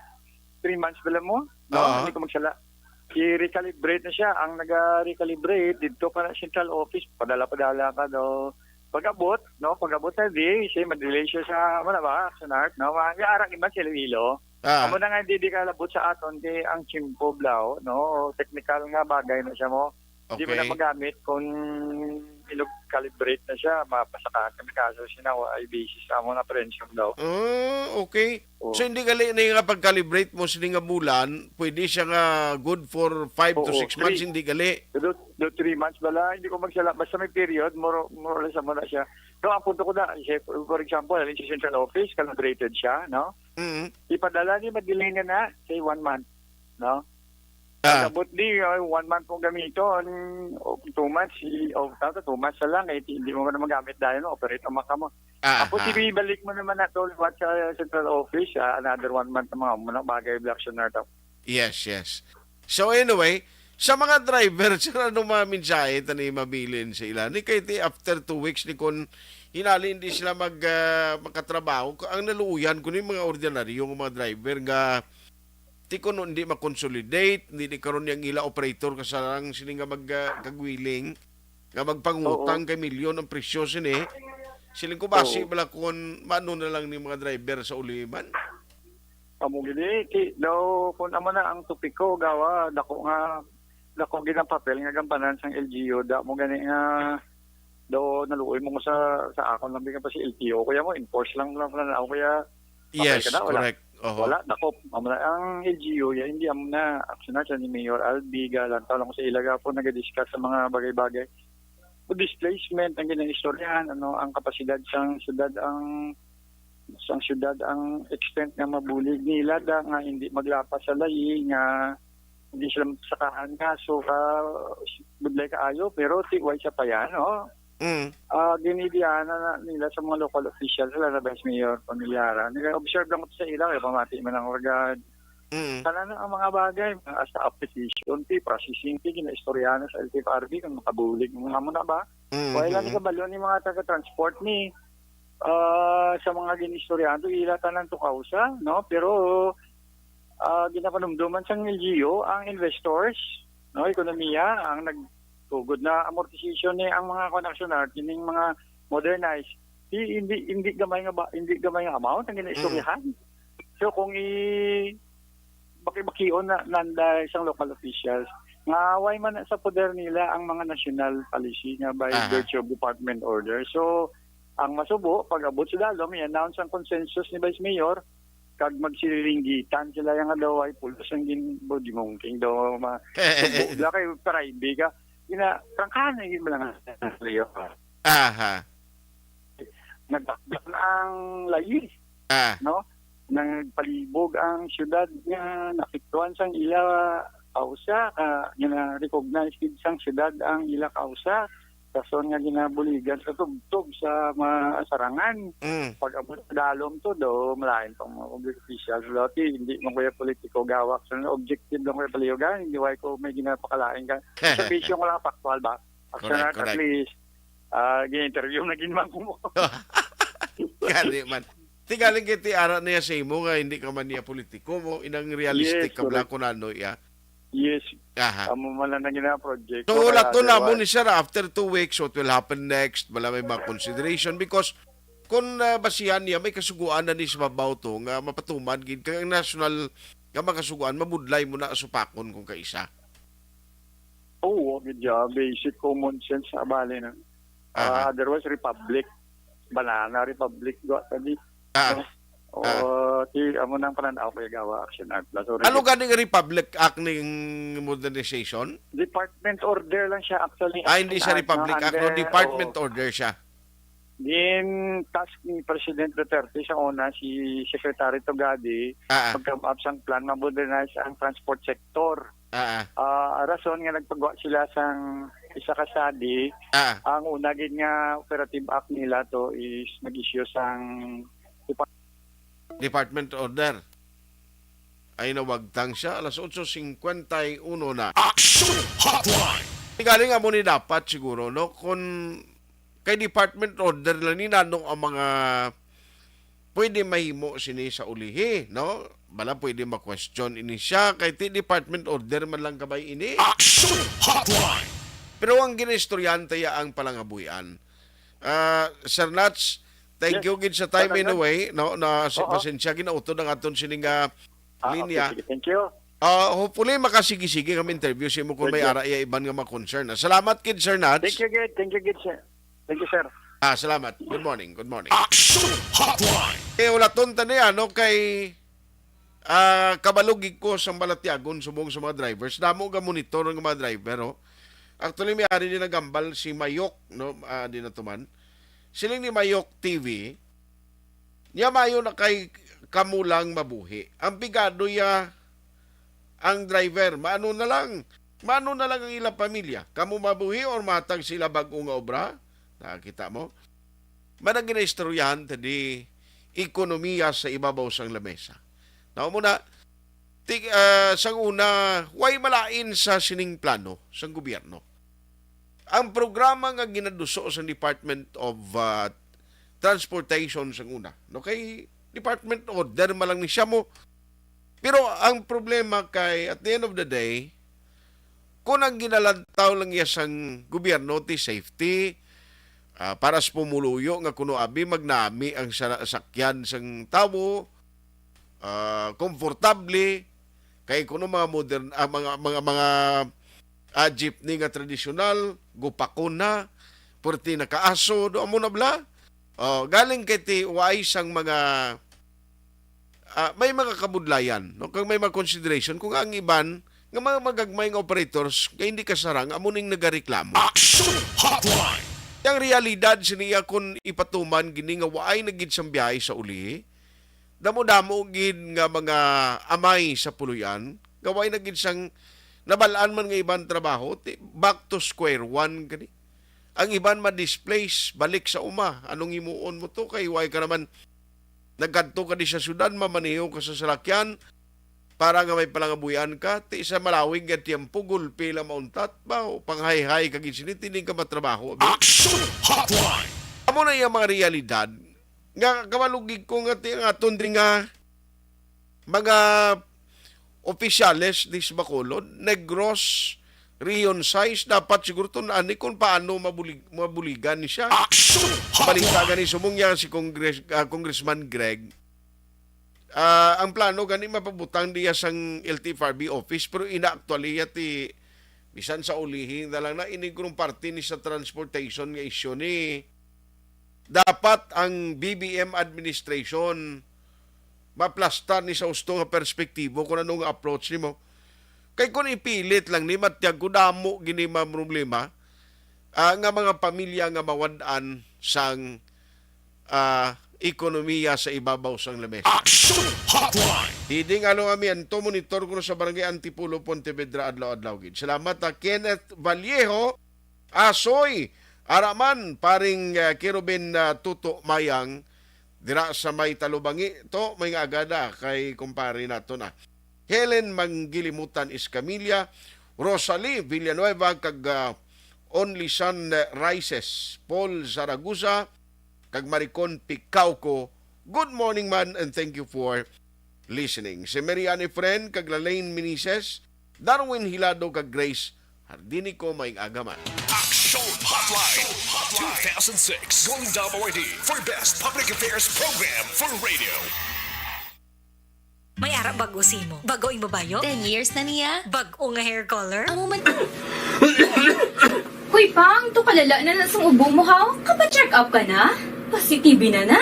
three months bala mo, no? Oo. Hindi ko magsala. I-recalibrate na siya. Ang naga-recalibrate, dito pa na central office, padala-padala ka, no? Pag-abot, no? Pag-abot na di, siya, madelay siya sa, ano ba, sa N A R T, no? Mga ara iba sa Iloilo. Ah. Amo na nga, hindi di kalabot sa aton, kay ang chimpo, blaw, no? Technical nga bagay na siya mo. Di mo na Okay. magamit kung ilog calibrate na siya, mapasakahan kami kaso sinawa ay basis sa amo na prensyon daw. Ah, okay. Oo. So, hindi gali na yung pag-calibrate mo sini nga bulan, pwede siya nga good for five to Oo, six months, three. hindi gali. Do, do three months bala, hindi ko magsala. Basta may period, more, more or less, amo na siya. No, ang punto ko na, say, for, for example, halin sa central office, calibrated siya, no? Mm. Ipadala ni, madelay na na, say, one month, no? Ah. Pag-abot di, uh, one month mong gamiton, o two months, i-, o, tawag, two months na lang, eh, hindi mo na magamit dahil, no? Operate ang maka mo. Ah, Tapos, ah. ibibalik mo naman na to liwat sa central office, ah, another one month na mga, mga bagay, black na to. Yes, yes. So, anyway, sa mga driver, sir, ano mga mensahe tani mabilin sa ila? Ni kay ti after two weeks ni kun hinali hindi sila mag, ah, makatrabaho, ang naluoyan ko ni mga ordinaryo nga mga driver nga ti kuno hindi ma-consolidate, hindi di karon yang ila operator kasalang sini nga mag, ah, kagwiling, nga magpangutang Oo. kay milyon ang presyo sini. Siling ko basi Oo. bala kun maano na lang ni mga driver sa uliman. Amo gini, ti, daw, kung amo na ang topiko, gawa, dako nga, dako gid ang papel nga gampanan sang L G U, da mo gani nga, daw, naluoy mo ko sa, sa akon lang, bisan pa si L T O, kuya mo, enforce lang, lang, lang ako, kuya, Yes, ka na, wala. correct. Oho. Wala, dakop. Amo na, ang L G U, ya, hindi, amo na, aksyon na siya ni Mayor Albi, galantaw lang ko sa ila, gapon, nagadiscuss sa mga bagay-bagay. O displacement, ang ginaistoryahan, ano, ang kapasidad sang syudad, ang, sang syudad, ang extent nga mabulig nila, da, nga hindi maglapas sa layi, nga hindi sila masakahan, kaso ka, budlay kaayo, pero ti, way sa pa yan, no? Mm. Ah, ginidiyahan na nila sa mga local officials, sila na Vice Mayor Pamilyara. Nag-observe lang ko sa ila, kaya pamati man ang organ. Mm. Sana na ang mga bagay, mga sa application, ti, processing, ti, ginaistoryahan na sa L T F R B, kung makabulig, mga mo na ba? Mm, Wala lang mm. kabalo ni mga taga-transport ni, ah, sa mga ginistoryahan, to ila tanan to kausa, no? Pero, ah, ginapanumduman sang L G U, ang investors, no, ekonomiya, ang nagtugod na amortization ni ang mga koneksyonar, kining mga modernized, di, hindi, hindi gamay nga ba, hindi gamay nga amount ang ginaistoryahan. Mm. So, kung i-, baki-bakion na, nanda isang local officials, nga way man sa poder nila ang mga national policy nga by Aha. virtue of department order. So, ang masubo, pag abot sa dalom, i-announce ang consensus ni Vice Mayor, kag magsilinggitan sila yang daw ay pulos ang gin-, bo, di mungking daw ma-, subo. Wala kay Friday ka, ina, trangkahan na yun lang. Aha. Nagdakdak na ang layi, Ah. no? Nagpalibog ang syudad nga naapektuhan sang ila kausa, ah, gina-recognize gid sang syudad ang ila kausa. Rason nga ginabuligan sa tubtob sa masarangan. Mm. Pag abot sa dalom to, do, malain pang mga public officials. Dati, hindi man kuya politiko gawak. So, objective lang kuya paliyogan, hindi way ko may ginapakalain ka. Sa bisyo ko lang, factual ba? Correct, Action at correct. least, ah, gin-interview na ginawa ko mo. Kani man. Di galing kay ti ara niya sa imo nga hindi ka man niya politiko mo, inang realistic Yes, ka bala correct. Kung ano iya. Yes. Aha. Amo man lang na gina-project So, ko, wala kaya to na mo otherwise ni sir, after two weeks, what will happen next? Wala may mga consideration because kung ah, basihan niya, may kasuguan na ni sa babaw to nga mapatuman gid kay ang national nga makasuguan, mabudlay mo na asupakon kung kaisa. Oo, medyo basic common sense sa bali na. Aha. Ah, otherwise, Republic. Banana Republic, go tadi. Ah. No? O, Ah. ti, amo nang pananaw ko yung gawa action act. Sorry. Ano ganing Republic Act ning modernization? Department order lang siya, actually. Ah, hindi Action siya Act, no? Republic Act, no? Under, Department oo. Order siya. Din task ni President Duterte sa una, si Secretary Tugadi, Ah, ah. mag-come up sang plan, ma-modernize ang transport sector. Ah, ah. Ah, rason nga nagpagawa sila sang isa ka study, Ah. ang una gid nga operative act nila to is nag-issue sang Department Order. Ay nawagtang siya alas otso cincuenta y uno na. Action Hotline! Galing amo ni dapat siguro, no? Kung kay Department Order lang ni, nano ang mga pwede mahimo sini sa ulihi, no? Bala pwede ma-question ini siya kay ti Department Order man lang kabay ini. Action Hotline! Pero ang ginaistoryahan ta iya ang palangabuhian. Ah, Sir Nats, thank Yes. you gid sa time Sir Nats. Anyway, no, na si Oo. pasensya ginautod ang aton sining nga Ah, okay, linya. Sige. Thank you. Ah, hopefully makasigi-sige kami interview sa imo kung may Thank you. ara iya iban nga mga concern. Ah, salamat gid, Sir Nats. Thank you, good. Thank you, good, sir. Thank you, sir. Ah, salamat. Good morning. Good morning. Action Hotline. Eh, ulaton ta ni, ano, kay, ah, kabalog gid ko sang balatyagon subong sa mga drivers. Damo ga monitor nga mga driver, oh. Actually, may ari din nagambal si Mayok, no? Ah, di na tuman. Siling ni Mayok T V, niya mayo na kay kamo lang mabuhi. Ang pigado ya ang driver, maano na lang? Maano na lang ang ilang pamilya? Kamo mabuhi or matag sila bag-o nga obra? Nakita mo? Manang ginaistoryahan ta di ekonomiya sa ibabaw sang lamesa. Nao mo na, ti, ah, sang una, way malain sa sining plano sang gobyerno. Ang programa nga ginaduso sa Department of, ah, Transportation sang una, no? Kay department order man lang ni siya mo. Pero ang problema kay, at the end of the day, kung ang ginalantaw lang iya sang gobyerno ti safety, ah, para sa pumuluyo nga kuno abi magnami ang sa-, sakyan sang tawo, ah, komportable, kay kuno mga modern, ah, mga, mga, mga, ah, jeepney nga tradisyonal, gupakon na, purti na kaaso, do amo na bala. Oh, galing kay ti waay sang mga, ah, may mga kabudlayan, no? Kag may mga consideration kung ang iban nga mga magagmay nga operators nga hindi kasarang amo ning nagareklamo. Action Hotline! Ang realidad siniya kung ipatuman gini nga waay na gid sang biyahe sa uli, damo-damo gid nga mga amay sa puloy-an nga way na gid sang nabal-an man nga iban trabaho, ti, back to square one gani. Ang iban ma-displace, balik sa uma. Anong himuon mo to? Kay way ka naman nagkadto ka di sa syudad, mamaneho ka sa salakyan para nga may palangabuhian ka. Ti sa malawig nga tiyempo, gulpi lang mauntat ba? O panghayhay ka gid sini, tining ka matrabaho, abi. Action Hotline! Amo na yung mga realidad nga kamalugig ko nga ti ang aton din nga mga opisyales di sa Bacolod, Negros, Region sais, dapat siguro to na ani kung paano mabulig-, mabuligan ni siya. Action Balita Hotline! Gani sumungya si Congress-, ah, Congressman Greg. Ah, ang plano gani mapabutang diya sang L T F R B office, pero ina actually ya ti bisan sa ulihi na lang na ini gurong parte ni sa transportation nga isyu ni dapat ang B B M administration maplastar ni sa husto nga perspektibo kung ano nga approach nimo. Kay kung ipilit lang ni, matyag ko damo gini mga problema, ah, nga mga pamilya nga mawad-an sang, ah, ekonomiya sa ibabaw sang lamesa. Action Hotline! Diding Along Amiento, monitor ko sa Barangay Antipolo, Pontevedra, adlaw-adlaw gid. Salamat, ah, Kenneth Vallejo, Asoy, Araman, paring, ah, Kerubin, ah, Tuto Mayang, dira sa may Talubangi, to, may nga agada kay kumpare nato na. Helen Manggilimutan Escamilla, Rosalie Villanueva, kag, ah, Only Son, eh, Rises, Paul Zaragoza, kag Maricon Picauco, Good morning man, and thank you for listening. Si Mary Ann Efren kag Lalaine Meneses, Darwin Hilado kag Grace Hardinico, maayong aga man. Action Hotline two thousand six Golden Dome Awardee for Best Public Affairs Program for Radio. May ara bag-o sa imo. Bag-o imo bayo. Ten years na niya. Bag-o nga hair color. Amo man. Hoy, Pang, to kalala na na sang ubo mo, haw? Kapa-check up ka na? Pasi-T B na na.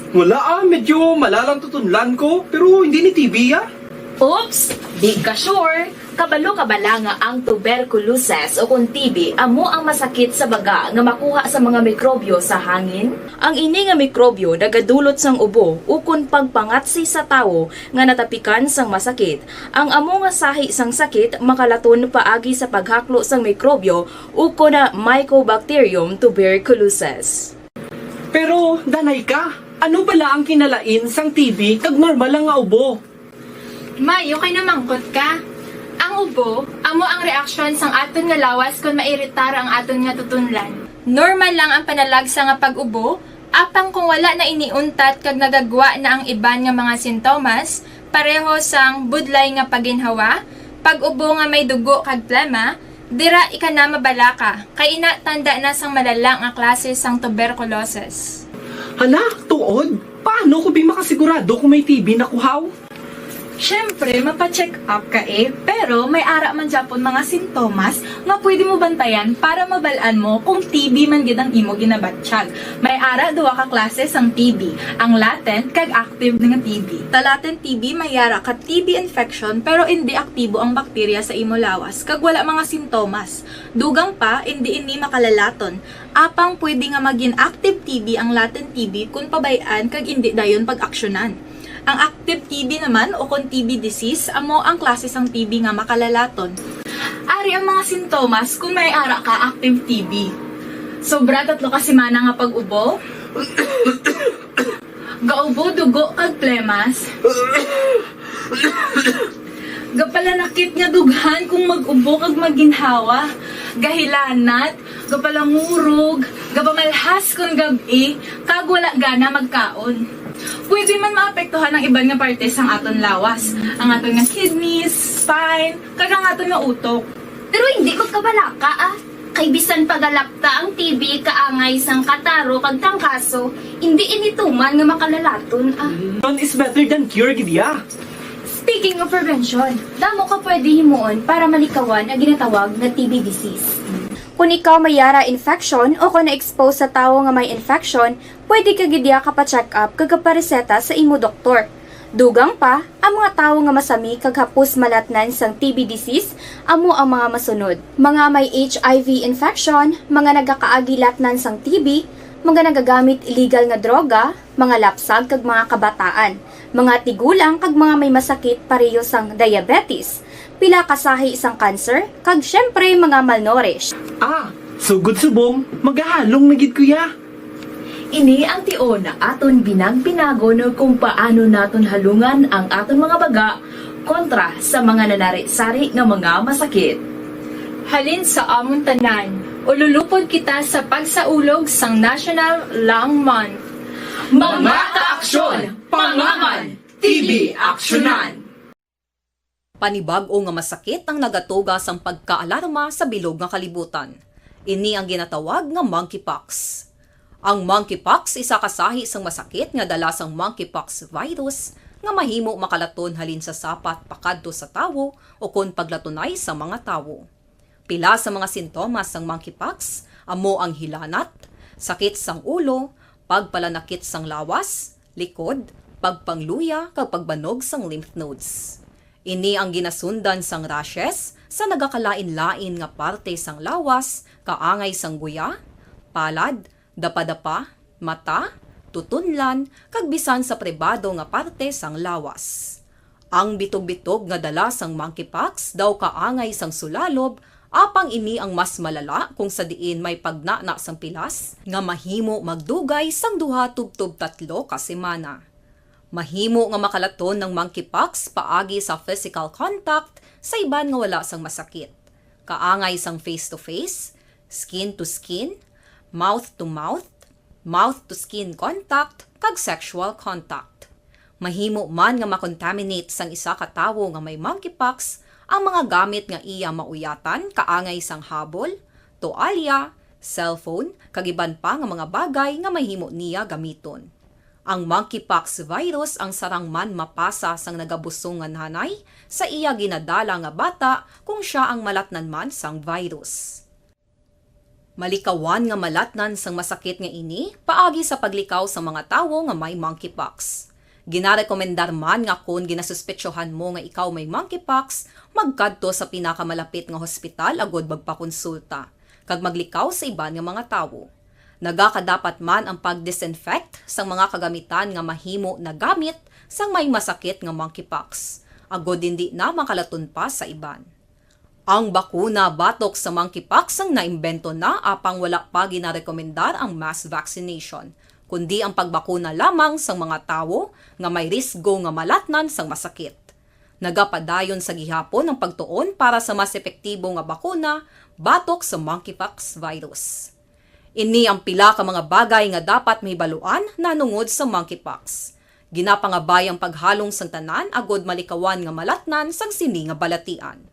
Wala ah, medyo malalang tutunlan ko, pero hindi ni T B ah. Oops! Di ka sure? Kabalo ka bala nga ang tuberculosis o kon T B amo ang masakit sa baga nga makuha sa mga mikrobyo sa hangin? Ang ini nga mikrobyo nagadulot sang ubo ukon pagpangatsi sa tawo nga natapikan sang masakit. Ang amo nga sahi sang sakit makalaton paagi sa paghaklo sang mikrobyo ukon Mycobacterium tuberculosis. Pero, danay ka, ano bala ang kinalain sang T B kag normal lang nga ubo? May, okay na mangkot ka. Ang ubo, amo ang reaksyon sang aton nga lawas kon mairitar ang aton nga tutunlan. Normal lang ang panalagsa nga pag-ubo, apang kung wala na ini untat kag nagagwa na ang iban nga mga sintomas, pareho sang budlay nga paginhawa, pag-ubo nga may dugo kag plema, dira ika na mabalaka, kay ina tanda na sang malala nga klase sang tuberculosis. Hala, tuod? Paano ko bi makasigurado kung may T B na ko, haw? Siyempre, mapa-check up ka eh, pero may ara man gyapon mga sintomas nga pwede mo bantayan para mabal-an mo kung T B man gid ang imo ginabatyag. May ara duha ka klase sang T B, ang latent kag active nga T B. Sa latent T B may ara ka T B infection pero indi aktibo ang bakterya sa imo lawas kag wala mga sintomas. Dugang pa, indi ini makalalaton. Apang pwede nga magin active T B ang latent T B kon pabay-an kag indi dayon pag-aksyonan. Ang active T B naman o kon T B disease amo ang klase sang T B nga makalalaton. Ari ang mga sintomas kon may ara ka active T B. Sobra tatlo ka semana nga pag-ubo. Gaubo dugo kag plemas. Gapalanakit nga dughan kung mag-ubo kag maginhawa. Gahilanat, gapalangurog, gapamalhas kon gab-i, kag wala gana magkaon. Pwede man maapektuhan ang iban nga parte sang aton lawas, ang aton nga kidneys, spine, kag ang aton nga utok. Pero hindi ko kabalaka ah. Kay bisan pagalapta ang T B kaangay sang kataro kag tangkaso, hindi ini tuman nga makalalaton ah. None is better than cure gid ya. Speaking of prevention, damo ka pwede himuon para malikawan ang ginatawag nga T B disease. Kung ikaw may yara infection o kung na-expose sa tawo nga may infection, pwede ka gid ya kapa-check up kag kapareseta sa imo doktor. Dugang pa, ang mga tawo nga masami kag hapos malatnan sang T B disease amo ang mga masunod: mga may H I V infection, mga nagakaagi latnan sang T B, mga nagagamit illegal nga droga, mga lapsag kag mga kabataan, mga tigulang kag mga may masakit pareho sang diabetes, pila ka sahi sang cancer, kag siyempre mga malnourished. Ah, sugod subong, magahalong na gid ko ya. Ini ang tion nga aton binag-binagon kung paano naton halungan ang aton mga baga kontra sa mga nanari-sari nga mga masakit. Halin sa amon tanan, ululupod kita sa pagsaulog sang National Lung Month. Mga kaaksyon, pangaman, T B aksyonan! Panibag-o nga masakit ang nagatuga sang pagkaalarma sa bilog nga kalibutan. Ini ang ginatawag nga monkeypox. Ang monkeypox isa ka sahi sang masakit nga dala sang monkeypox virus nga mahimo makalaton halin sa sapat pakadto sa tawo ukon paglatunay sa mga tawo. Pila sa mga sintomas sang monkeypox amo ang hilanat, sakit sang ulo, pagpalanakit sang lawas, likod, pagpangluya kag pagbanog sang lymph nodes. Ini ang ginasundan sang rashes sa nagakalain-lain nga parte sang lawas, kaangay sang guya, palad, dapadapa, mata, tutunlan, kag bisan sa pribado nga parte sang lawas. Ang bitog-bitog nga dala sang monkeypox daw kaangay sang sulalob, apang ini ang mas malala kung sa diin may pagnana sang pilas nga mahimo magdugay sang duha tubtob tatlo ka semana. Mahimo nga makalaton ang monkeypox paagi sa physical contact sa iban nga wala sang masakit, kaangay sang face-to-face, skin-to-skin, mouth-to-mouth, mouth-to-skin contact, kag sexual contact. Mahimo man nga makontaminate sang isa ka tawo nga may monkeypox ang mga gamit nga iya mauyatan, kaangay sang habol, toalya, cellphone, kag iban pa nga mga bagay nga mahimo niya gamiton. Ang monkeypox virus ang sarang man mapasa sang nagabusong nga nanay sa iya ginadala nga bata kung sia ang malatnan man sang virus. Malikawan nga malatnan sang masakit nga ini paagi sa paglikaw sa mga tawo nga may monkeypox. Ginarekomendar man nga kon ginasuspetsohan mo nga ikaw may monkeypox, magkadto sa pinakamalapit nga hospital agud magpakonsulta kag maglikaw sa iban nga mga tawo. Nagakadapat man ang pag-disinfect sang mga kagamitan nga mahimo nagamit sang may masakit nga monkeypox, agud indi na makalaton pa sa iban. Ang bakuna batok sa monkeypox ang naimbento na apang wala pa ginarekomendar ang mass vaccination, kundi ang pagbakuna lamang sang mga tawo nga may risgo nga malatnan sang masakit. Nagapadayon sa gihapon ang pagtuon para sa mas epektibo nga bakuna batok sa monkeypox virus. Ini ang pila ka mga bagay nga dapat mahibaluan nahanungod sa monkeypox. Ginapangabay ang paghalong sang tanan agud malikawan nga malatnan sang sini nga balatian.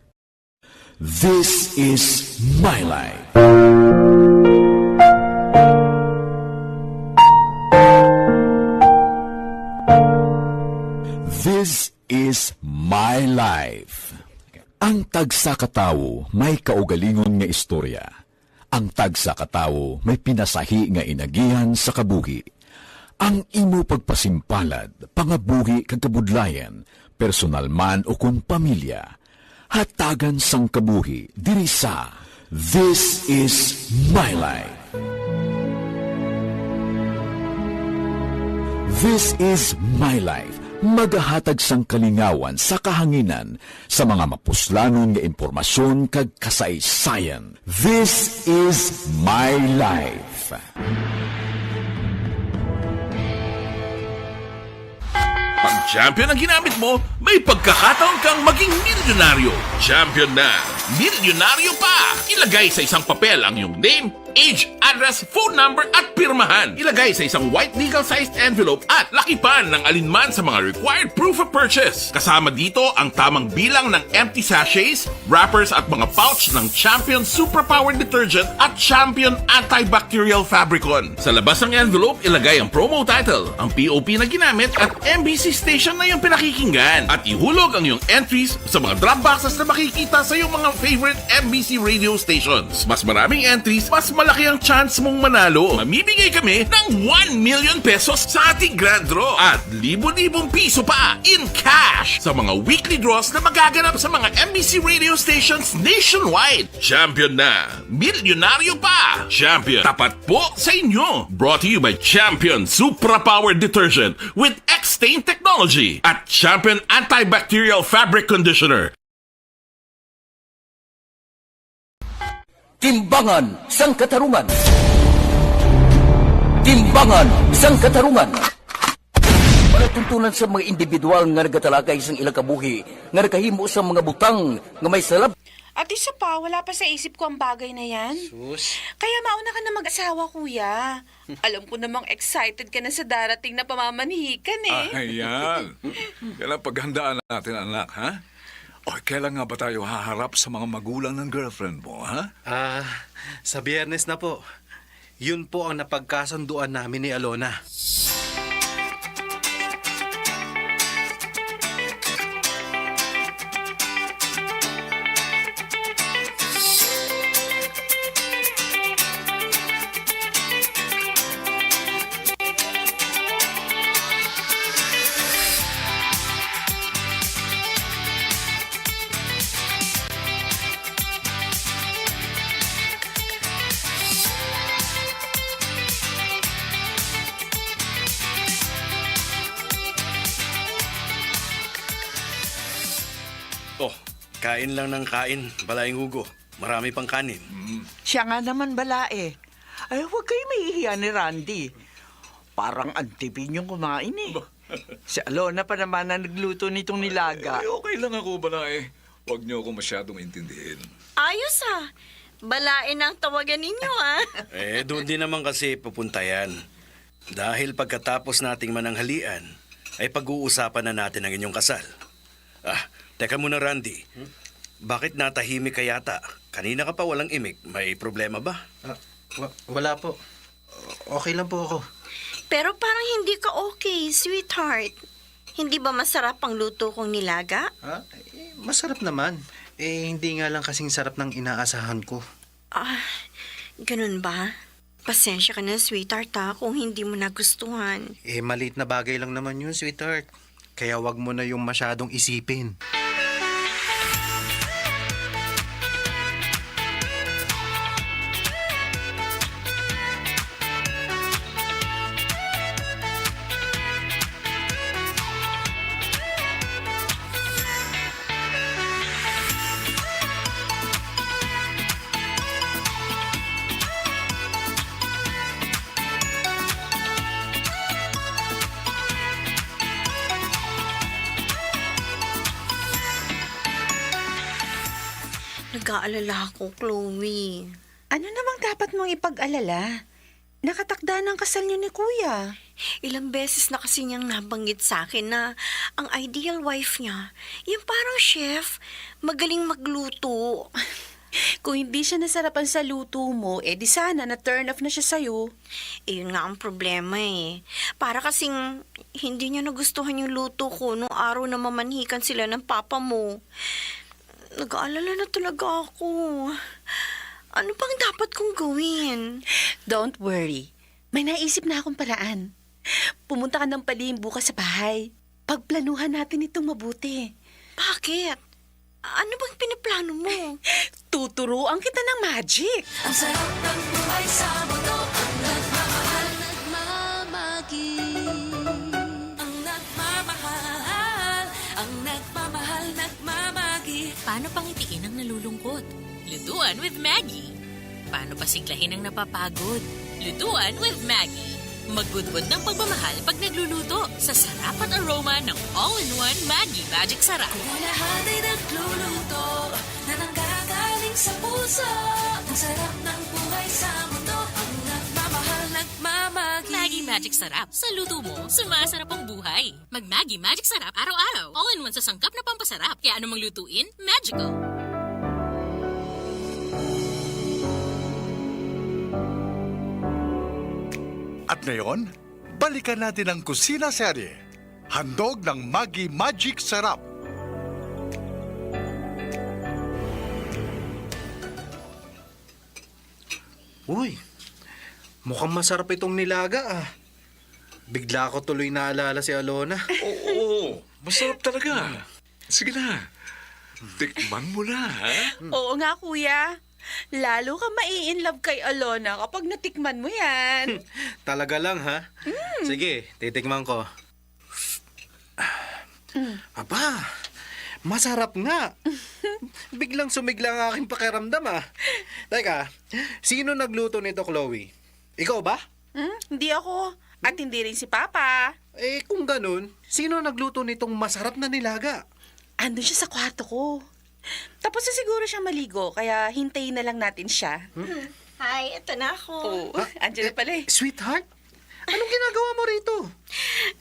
This is my life. This is my life. Ang tagsa ka tawo may kaugalingon nga istorya. Ang tagsa ka tawo may pinasahi nga inagihan sa kabuhi. Ang imo pagpasimpalad, pangabuhi kag kabudlayan, personal man ukon pamilya, hatagan sang kabuhi diri sa This Is My Life. This Is My Life, magahatag sang kalingawan sa kahanginan sa mga mapuslanon nga impormasyon kag kasaysayan. This Is My Life. Pag champion ang ginamit mo, may pagkakataon kang maging milyonaryo. Champion na, milyonaryo pa! Ilagay sa isang papel ang iyong name, age, address, phone number, at pirmahan. Ilagay sa isang white legal-sized envelope at lakipan ng alinman sa mga required proof of purchase. Kasama dito ang tamang bilang ng empty sachets, wrappers, at mga pouch ng Champion Suprapower Detergent at Champion Antibacterial Fabricon. Sa labas ng envelope, ilagay ang promo title, ang P O P na ginamit, at M B C station na iyong pinakikinggan. At ihulog ang iyong entries sa mga drop boxes na makikita sa iyong mga favorite M B C radio stations. Mas maraming entries, mas malaki ang chance mong manalo. Mamimigay kami ng one million pesos sa ating grand draw at libo-libong piso pa in cash sa mga weekly draws na magaganap sa mga M B C radio stations nationwide. Champion na! Milyonaryo pa! Champion, tapat po sa inyo! Brought to you by Champion Supra Power Detergent with X-Stain Technology at Champion Antibacterial Fabric Conditioner. Timbangan sang Katarungan. Timbangan sang Katarungan. Palatuntunan sa mga individual nga nagatalakay sang ilang kabuhi nga nakahimo sa mga butang nga may salab. At isa pa, wala pa sa isip ko ang bagay na yan. Sus. Kaya mauna ka na mag-asawa, kuya. Alam ko namang excited ka na sa darating na pamamanhikan eh. Ah, ayan. Kailan paghandaan natin, anak, ha? O, kailan nga ba tayo haharap sa mga magulang ng girlfriend mo, ha? Ah, sa Biyernes na po. Yun po ang napagkasunduan namin ni Alona. Oh, kain lang ng kain, Balaeng Hugo. Marami pang kanin. Mm. Siya nga naman, Balae. Ay, huwag kayo mahihiya ni Randy. Parang antipi niyong kumain eh. Ba- Si Alona pa naman ang nagluto nitong nilaga. Ay, okay lang ako, Balae. Huwag niyo ako masyadong intindihin. Ayos, ah. Balae na ang tawagan ninyo, ah. Eh, doon din naman kasi pupunta yan. Dahil pagkatapos nating mananghalian, ay pag-uusapan na natin ang inyong kasal. Ah, teka muna, Randy. Bakit natahimik ka yata? Kanina ka pa walang imik. May problema ba? Ah, wa- wala po. Okay lang po ako. Pero parang hindi ka okay, sweetheart. Hindi ba masarap ang luto kong nilaga? Ah, eh, masarap naman. Eh, hindi nga lang kasing sarap ng inaasahan ko. Ah, ganun ba? Pasensya ka na, sweetheart, ha, kung hindi mo nagustuhan. Eh, maliit na bagay lang naman yun, sweetheart. Kaya wag mo na yung masyadong isipin. Nag-aalala ako, Chloe. Ano namang dapat mong ipag-alala? Nakatakda na ang kasal niyo ni Kuya. Ilang beses na kasi niyang nabanggit sa akin na ang ideal wife niya, yung parang chef, magaling magluto. Kung hindi siya nasarapan sa luto mo, eh di sana na-turn off na siya sa'yo. Eh, yun nga ang problema eh. Para kasing hindi niya nagustuhan yung luto ko nung araw na mamanhikan sila ng papa mo. Nag-aalala na talaga ako. Ano bang dapat kong gawin? Don't worry. May naisip na akong paraan. Pumunta ka ng palihim bukas sa bahay. Pagplanuhan natin itong mabuti. Bakit? Ano bang pinaplano mo? Tuturuan kita ng magic. Ang sarap ng buhay sa mundo. Ang nagmamahal, nagmamagi. Ang nagmamahal, ang nagmamahal, nagmamagi. Paano pangitiin ang nalulungkot? Lutuan with Maggie. Paano pasiglahin ang napapagod? Lutuan with Maggie. Magudbod ng pagmamahal pag nagluluto sa sarap at aroma ng all-in-one Maggie Magic Sarap. Kung lahat ay nagluluto na nanggagaling sa puso. Ang sarap ng buhay sa mundo. Ang nagmamahal, nagmamagi. Maggie Magic Sarap. Sa luto mo, sumasarap ang buhay. Mag Maggie Magic Sarap araw-araw. All-in-one sa sangkap na pampasarap. Kaya anumang lutuin, magical. At ngayon, balikan natin ang Kusina Serye. Handog ng Maggi Magic Sarap. Uy, mukhang masarap itong nilaga ah. Bigla ko tuloy naalala si Alona. Oo, masarap talaga. Sige na, tikman mo na, ha? Oo nga, Kuya. Lalo ka mai-in love kay Alona kapag natikman mo yan. Talaga lang ha? Sige, titikman ko. Aba, masarap nga. Biglang sumigla ang aking pakiramdam ah. Teka, sino nagluto nito, Chloe? Ikaw ba? Hmm? Hindi ako. At hindi rin si Papa. Eh kung ganun, sino nagluto nitong masarap na nilaga? Andun siya sa kwarto ko. Tapos na siguro siya maligo, kaya hintayin na lang natin siya. Hi, ito na ako. Oo, andyan na pala eh. Sweetheart, anong ginagawa mo rito?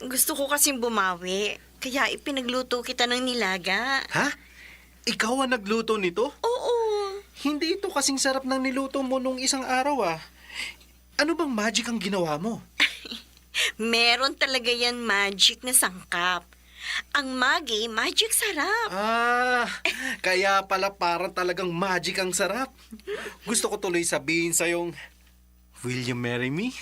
Gusto ko kasing bumawi, kaya ipinagluto kita ng nilaga. Ha? Ikaw ang nagluto nito? Oo. Hindi ito kasing sarap ng niluto mo nung isang araw ah. Ano bang magic ang ginawa mo? Meron talaga yan magic na sangkap. Ang Maggi, magic sarap. Ah, kaya pala parang talagang magic ang sarap. Gusto ko tuloy sabihin sa yung, "Will you marry me?"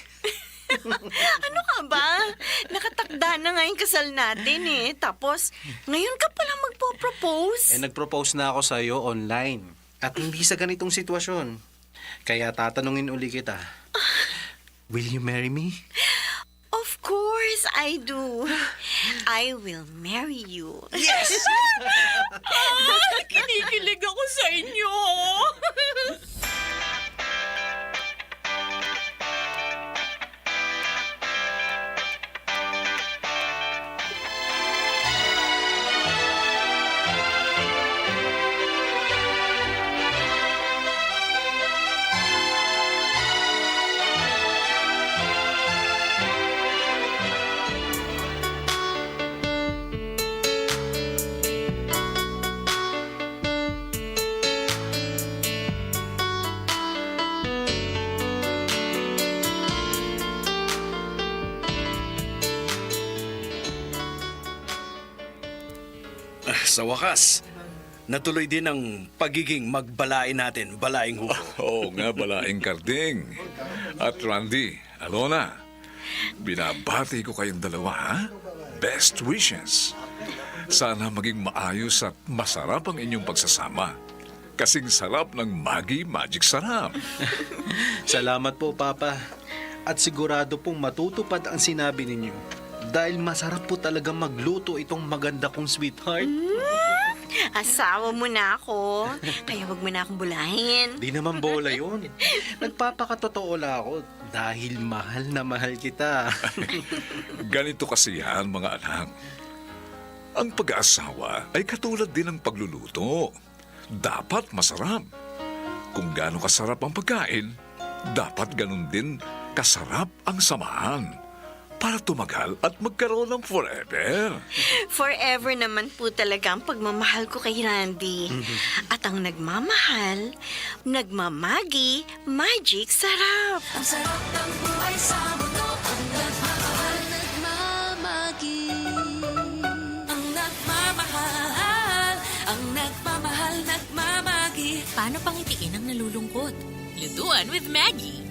Ano ka ba? Nakatakda na nga yung kasal natin eh. Tapos, ngayon ka pala magpo-propose? Eh, nag-propose na ako sa iyo online. At hindi sa ganitong sitwasyon. Kaya tatanungin uli kita, "Will you marry me?" Of course I do. I will marry you. Yes! Ah, kinikilig ako sa inyo. Ah, sa wakas, natuloy din ang pagiging magbalain natin, balaing Hugo. Oo nga, balaing Karding. At Randy, Alona, binabati ko kayong dalawa, ha? Best wishes. Sana maging maayos at masarap ang inyong pagsasama. Kasing sarap ng Maggi Magic Sarap. Salamat po, Papa. At sigurado pong matutupad ang sinabi ninyo. Dahil masarap po talaga magluto itong maganda kong sweetheart. Mm, asawa mo na ako. Kaya wag mo na akong bulahin. Di naman bola yun. Nagpapakatotoo lang ako dahil mahal na mahal kita. Ganito kasi yan, mga anak. Ang pag-aasawa ay katulad din ng pagluluto. Dapat masarap. Kung gaano kasarap ang pagkain, dapat ganun din kasarap ang samahan para tumagal at magkaroon ng forever. Forever naman po talaga ang pagmamahal ko kay Randy. Mhm. At ang nagmamahal, nagmamagi, magic sarap. Ang sarap ng buhay sa mundo, ang nagmamahal, nagmamagi. Ang nagmamahal, ang nagmamahal, nagmamagi. Paano pangitiin ang nalulungkot? Lutuan with Maggi.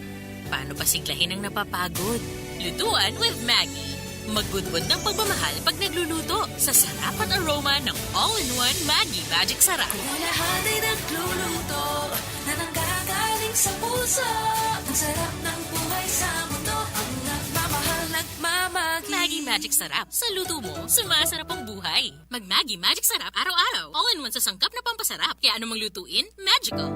Paano pasiglahin ang napapagod? Lutuan with Maggi. Magudbod ng pagmamahal pag nagluluto sa sarap at aroma ng all-in-one Maggi Magic Sarap. Kung lahat ay nagluluto na nanggagaling sa puso, ang sarap ng buhay sa mundo, ang nagmamahal, nagmamagi. Maggi Magic Sarap. Sa luto mo, sumasarap ang buhay. Mag Maggi Magic Sarap araw-araw. All-in-one sa sangkap na pampasarap. Kaya anumang lutuin, magical.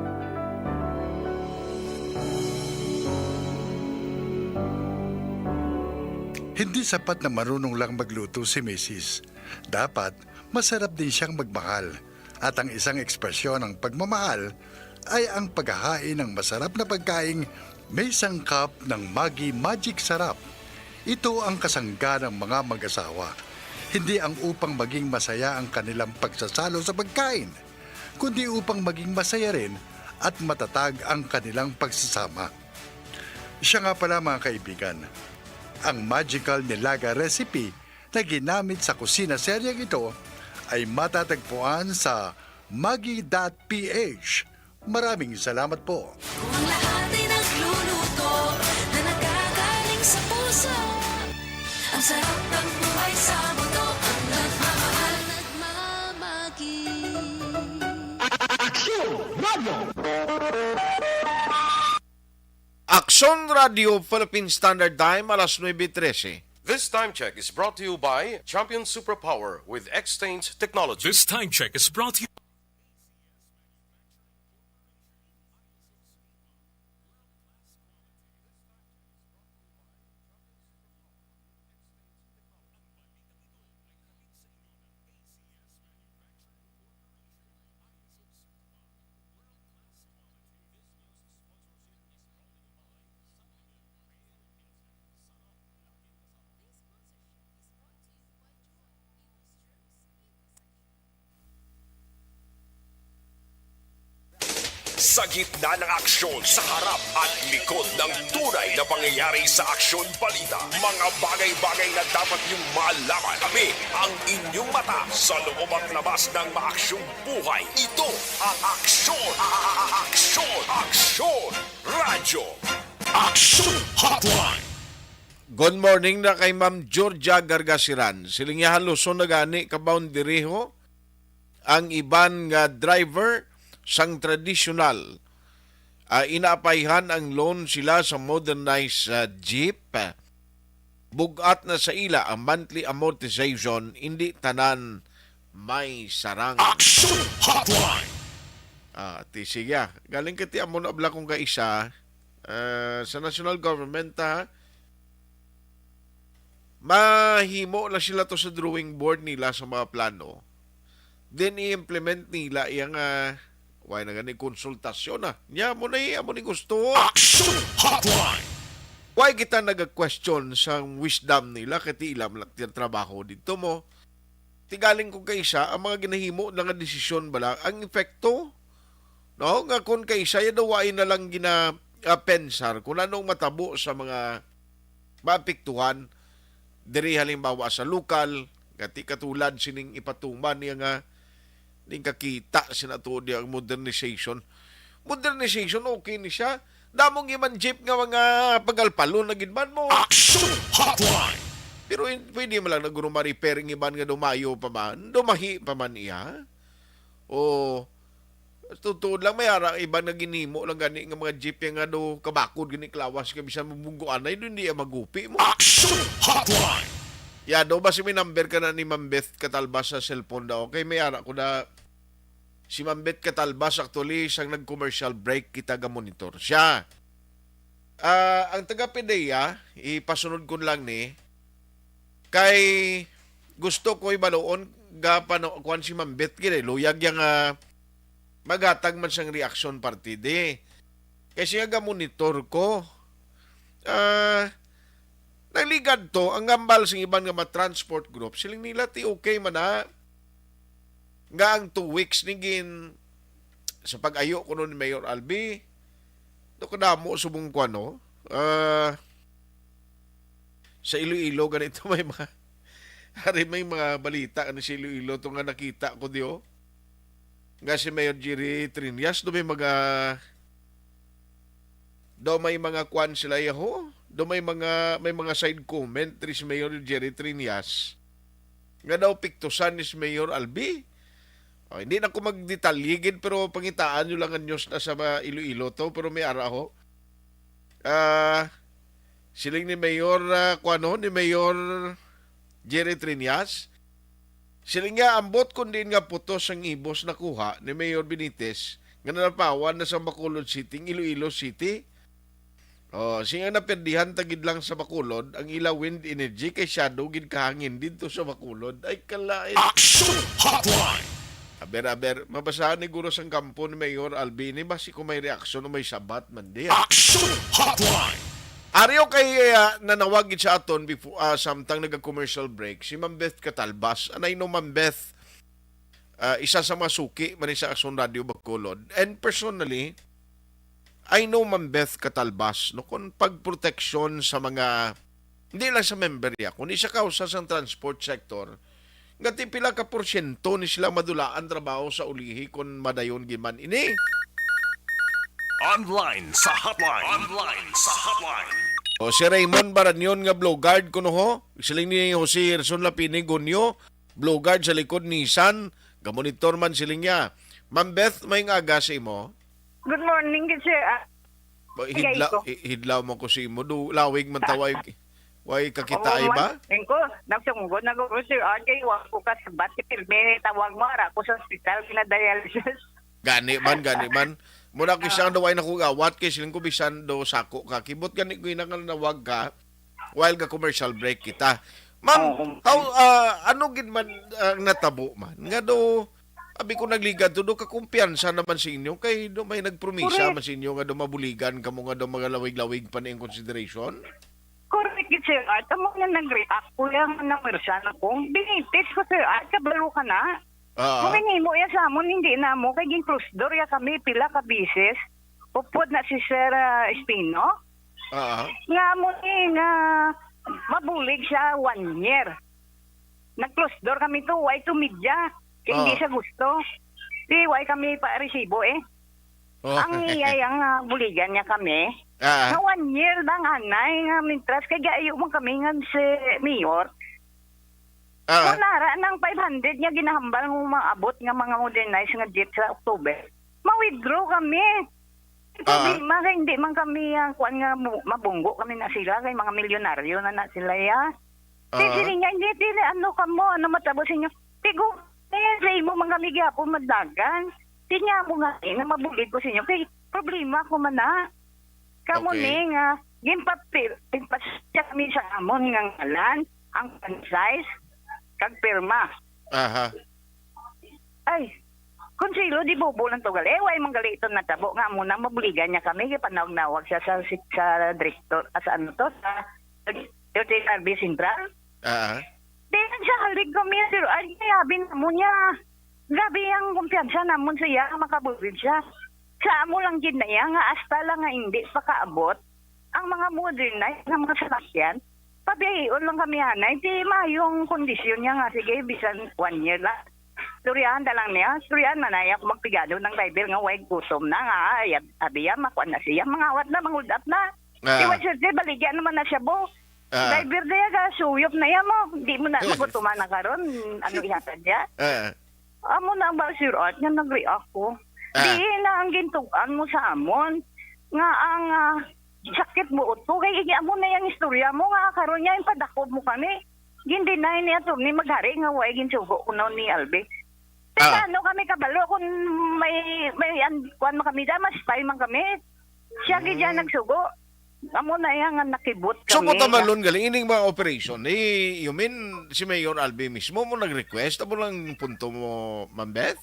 Hindi sapat na marunong lang magluto si misis. Dapat, masarap din siyang magmahal. At ang isang ekspresyon ng pagmamahal ay ang paghahain ng masarap na pagkaing may sangkap ng Maggi Magic Sarap. Ito ang kasangga ng mga mag-asawa. Hindi ang upang maging masaya ang kanilang pagsasalo sa pagkain, kundi upang maging masaya rin at matatag ang kanilang pagsasama. Siya nga pala, mga kaibigan, ang magical nilaga recipe na ginamit sa kusina seryeng ito ay matatagpuan sa Maggi dot P H. Maraming salamat po. Kung ang lahat ay nagluluto na nagagaling sa puso, ang sarap ng buhay sa mundo, ang nagmamahal, nagmamagi. Aksyon Radio. Aksyon Radio Philippine Standard Time, alas nuebe trese. This time check is brought to you by Champion Superpower with X-Stains Technology. This time check is brought to you Sa gitna ng aksyon, sa harap at likod ng tunay na pangyayari sa Aksyon Balita, mga bagay-bagay na dapat niyong malaman. Kami ang inyong mata sa loob at labas ng maaksyong buhay. Ito ang Aksyon, a-, a-, a-, Aksyon, Aksyon Radyo. Aksyon Hotline. Good morning na kay Ma'am Georgia Gargasiran. Siling niya, haluson na gani ka boundary ho ang iban nga driver sang tradisyonal. Ah, inaapayhan ang loan sila sa modernized, ah, jeep. Bug-at na sa ila ang monthly amortization, hindi tanan may sarang. Action Hotline! Ah, ti, sige, ah. Galing ka ti amo na bala kung kaisa, ah, sa national government, ha? Mahimo lang sila to sa drawing board nila sa mga plano. Then i-implement nila iya nga, why na gani konsultasyon, ah. Nya mo na, amo ni gusto. Action Hotline! Why kita naga-question sa wisdom nila, kay ti ila man lang tinatrabaho dito mo. Ti galing kung kaisa, ang mga ginahimo na nga desisyon bala, ang epekto, no? Nga kung kaisa, ya daw ay na lang gina, ah, pensar kung anong matabo sa mga maapektuhan diri, halimbawa, sa lokal, Kati katulad sining ipatuman niya nga ning kakita sina tuod niya ang modernization. Modernization, okay ni siya. Damong iman jeep nga mga pagalpalon na gid man mo. Action Hotline! Pero in, pwede man lang na guro ma-repair ang iban nga dumayo pa man, dumahi pa man iya. O, tutuod lang, may ara ang iban nga ginimo lang gani nga mga jeep nga do kabakod gani klawas ka bisan mabungguan na, hindi iya magupi mo. Action Hotline! Ya, do ba si may number ka na ni Ma'am Beth Catalbas sa cellphone daw? Okay, may ara ko na si Ma'am Beth Catalbas, actually, sang nag-commercial break, kita ga monitor siya. Ah, ang taga PDEA, ipasunod ko lang ni, kay gusto ko ibaluon ga pano-, kuwan si Ma'am Beth gid, eh, luyag yang, ah, maghatag man sang reaksyon parte di. Kay siya ga monitor ko. Ah, nagligad to, ang gambal sing iban nga mga transport group, siling nila ti okay man na nga ang two weeks ni gin sa pag-ayo kuno ni Mayor Albi, do kadamo subong ko ano, ah, sa Iloilo ganito may mga, hari may mga balita ano sa Iloilo to nga nakita ko diyo. Nga si Mayor Jerry Triñas do may mga, do may mga kwan sila yaho, do may mga, may mga side comment diri si Mayor Jerry Triñas nga daw piktusan ni si Mayor Albi. Oh, hindi na ko magdetalye gid, pero pangitaan nyo lang ang news na sa mga Iloilo to, pero may ara ho. Ah, siling ni Mayor, ah, kuwan ho, ni Mayor Jerry Triñas, siling niya, ambot kun diin nga putos ang ibos nakuha ni Mayor Benitez nga nalapawan na sa Bacolod City, ang Iloilo City. Oh, siya nga naperdihan ta gid lang sa Bacolod ang ila wind energy kay shadow gid kahangin didto sa Bacolod. Ay, kalain. Action Hotline! Aber, aber, mabasahan ni guro sang kampo ni Mayor Albini, basi kung may reaksyon o may sabat man diya. Action Hotline! Ariyo kay, ah, nanawag gid sa aton before, ah, samtang naga-commercial break, si Ma'am Beth Catalbas. And I know Ma'am Beth, ah, isa sa mga suki man ni sa Action Radio Bacolod. And personally, I know Ma'am Beth Catalbas, no, kung pagproteksyon sa mga, hindi lang sa member niya, kundi sa kausa sang transport sector, nga ti pila ka porsyento ni sila madulaan trabaho sa ulihi kung madayon gid man ini. Online sa hotline. Online sa hotline. O si Raymond Baranyon nga Blue Guard kuno ho, siling ni Jose Gerson Lapini Gunyo, Blue Guard sa likod Nissan, gamonitor man siling niya. Ma'am Beth, may aga sa imo? Good morning gid, sir. Ah, Ba, hidla-, ko. hi-, hidlaw mo ko sa imo. Do, lawig man ta, way, way kakitaa ba? Ingko, nagsunggod na ko, sir. Ah, kay wa ko kasabat, pirmi tawag mo, ara ko sa ospital, ginadialysis. Gani man, gani man. Mura ko siya, ah, daw ay nakugawat kay siling ko bisan do sako ka. Kibot gani ko ina nga nawag ka while ga commercial break kita. Ma'am, oo, how, ah, ano gid man ang natabo man? Nga do, abi ko nagligad to, do kakumpiyansa naman sa inyo kay do may nagpromisa, correct, man sa inyo nga do mabuligan kamo nga do magalawig-lawig pa ni ang consideration? Correct gid, sir. At amo nga nag-react ko, yang namersa na kong binitis ko, sir. At kabalo ka na. Ah. Kung hinimo ya sa amon, hindi na mo. Kay gin-close door ya kami pila ka bisis. Upod na si Sir, ah, Espino. Ah. Nga mo ni nga mabulig siya one year. Nag-close door kami to, way to media. Kay hindi, ah, siya gusto. Di, way kami pa resibo eh. Oh. Ang iya yang, ah, buligan niya kami. Ah. Nga one year lang, anay, nga mintras kay gayo man kami nga si Mayor. Ah. Kung nara nang five hundred nga ginahambal nga maabot nga mga modernized nga jeep sa October, ma-withdraw kami. Ang, ah, problema kay hindi man kami ang kuan nga mu-, mabunggo kami na sila kay mga milyonaryo na na sila ya. Kay, ah, sila nga, hindi, dili, ano ka mo, ano matabo sa inyo? Tigo, eh, sa imo man kami gyapon madlagan. Di niya mo nga, eh, na mabulig ko sa inyo. Kay problema ko man na. Kamo, okay, ni nga, ginpapil-, ginpasya kami sa amon nga ngalan, ang franchise, kag pirma. Aha. Ay, Consuelo, di bobo lang to gali. Way man gali ito natabo nga amo na mabuligan niya kami. Kay panawag-nawag siya sa, sa direktor, ah, sa ano to, sa L T F R B Central. Ah. Di nagsalig kami, sir. Ay, grabe na mo niya. Grabe ang kumpiyansa namon sa iya, makabulig siya. Sa amo lang gid na iya, nga hasta lang nga hindi pa kaabot ang mga modernized nga mga salakyan. Pabiyahion lang kami, anay. Di maayong kondisyon niya nga, sige, bisan one year lang. Istoryahan na lang niya. Istoryahan man niya kung magpigado ng driver nga way gutom na nga. Ay, abi ya, makuha na siya. Mangawat na, mangudap na. Ah. Iwan siya, di, baligya naman na siya, bo. Ah. Driver na yan, suyop na yan mo. Di mo na magutuman na karon. Ano ihatag niya? Ah. Amo na ba, Sir Art, nga nag-react ko? Ah. Di na ang gintugan mo sa amon. Nga ang, ah, sakit buot ko. Kay amo na yung istorya mo nga karon niya, yung padakop mo kami. Gin-deny ni Attorney Maghari nga way ginsugo kuno ni Albi. Kay Ah. ano kami kabalo kung may, may an-, kuwan man kami da, mas spy man kami. Siya gid siya Mm. nagsugo. Amo na iya nga nakibot So, kami. Putamalon gali, ining mga operation, eh, you mean si Mayor Albi mismo mo nag-request? Amo lang punto mo, Ma'am Beth?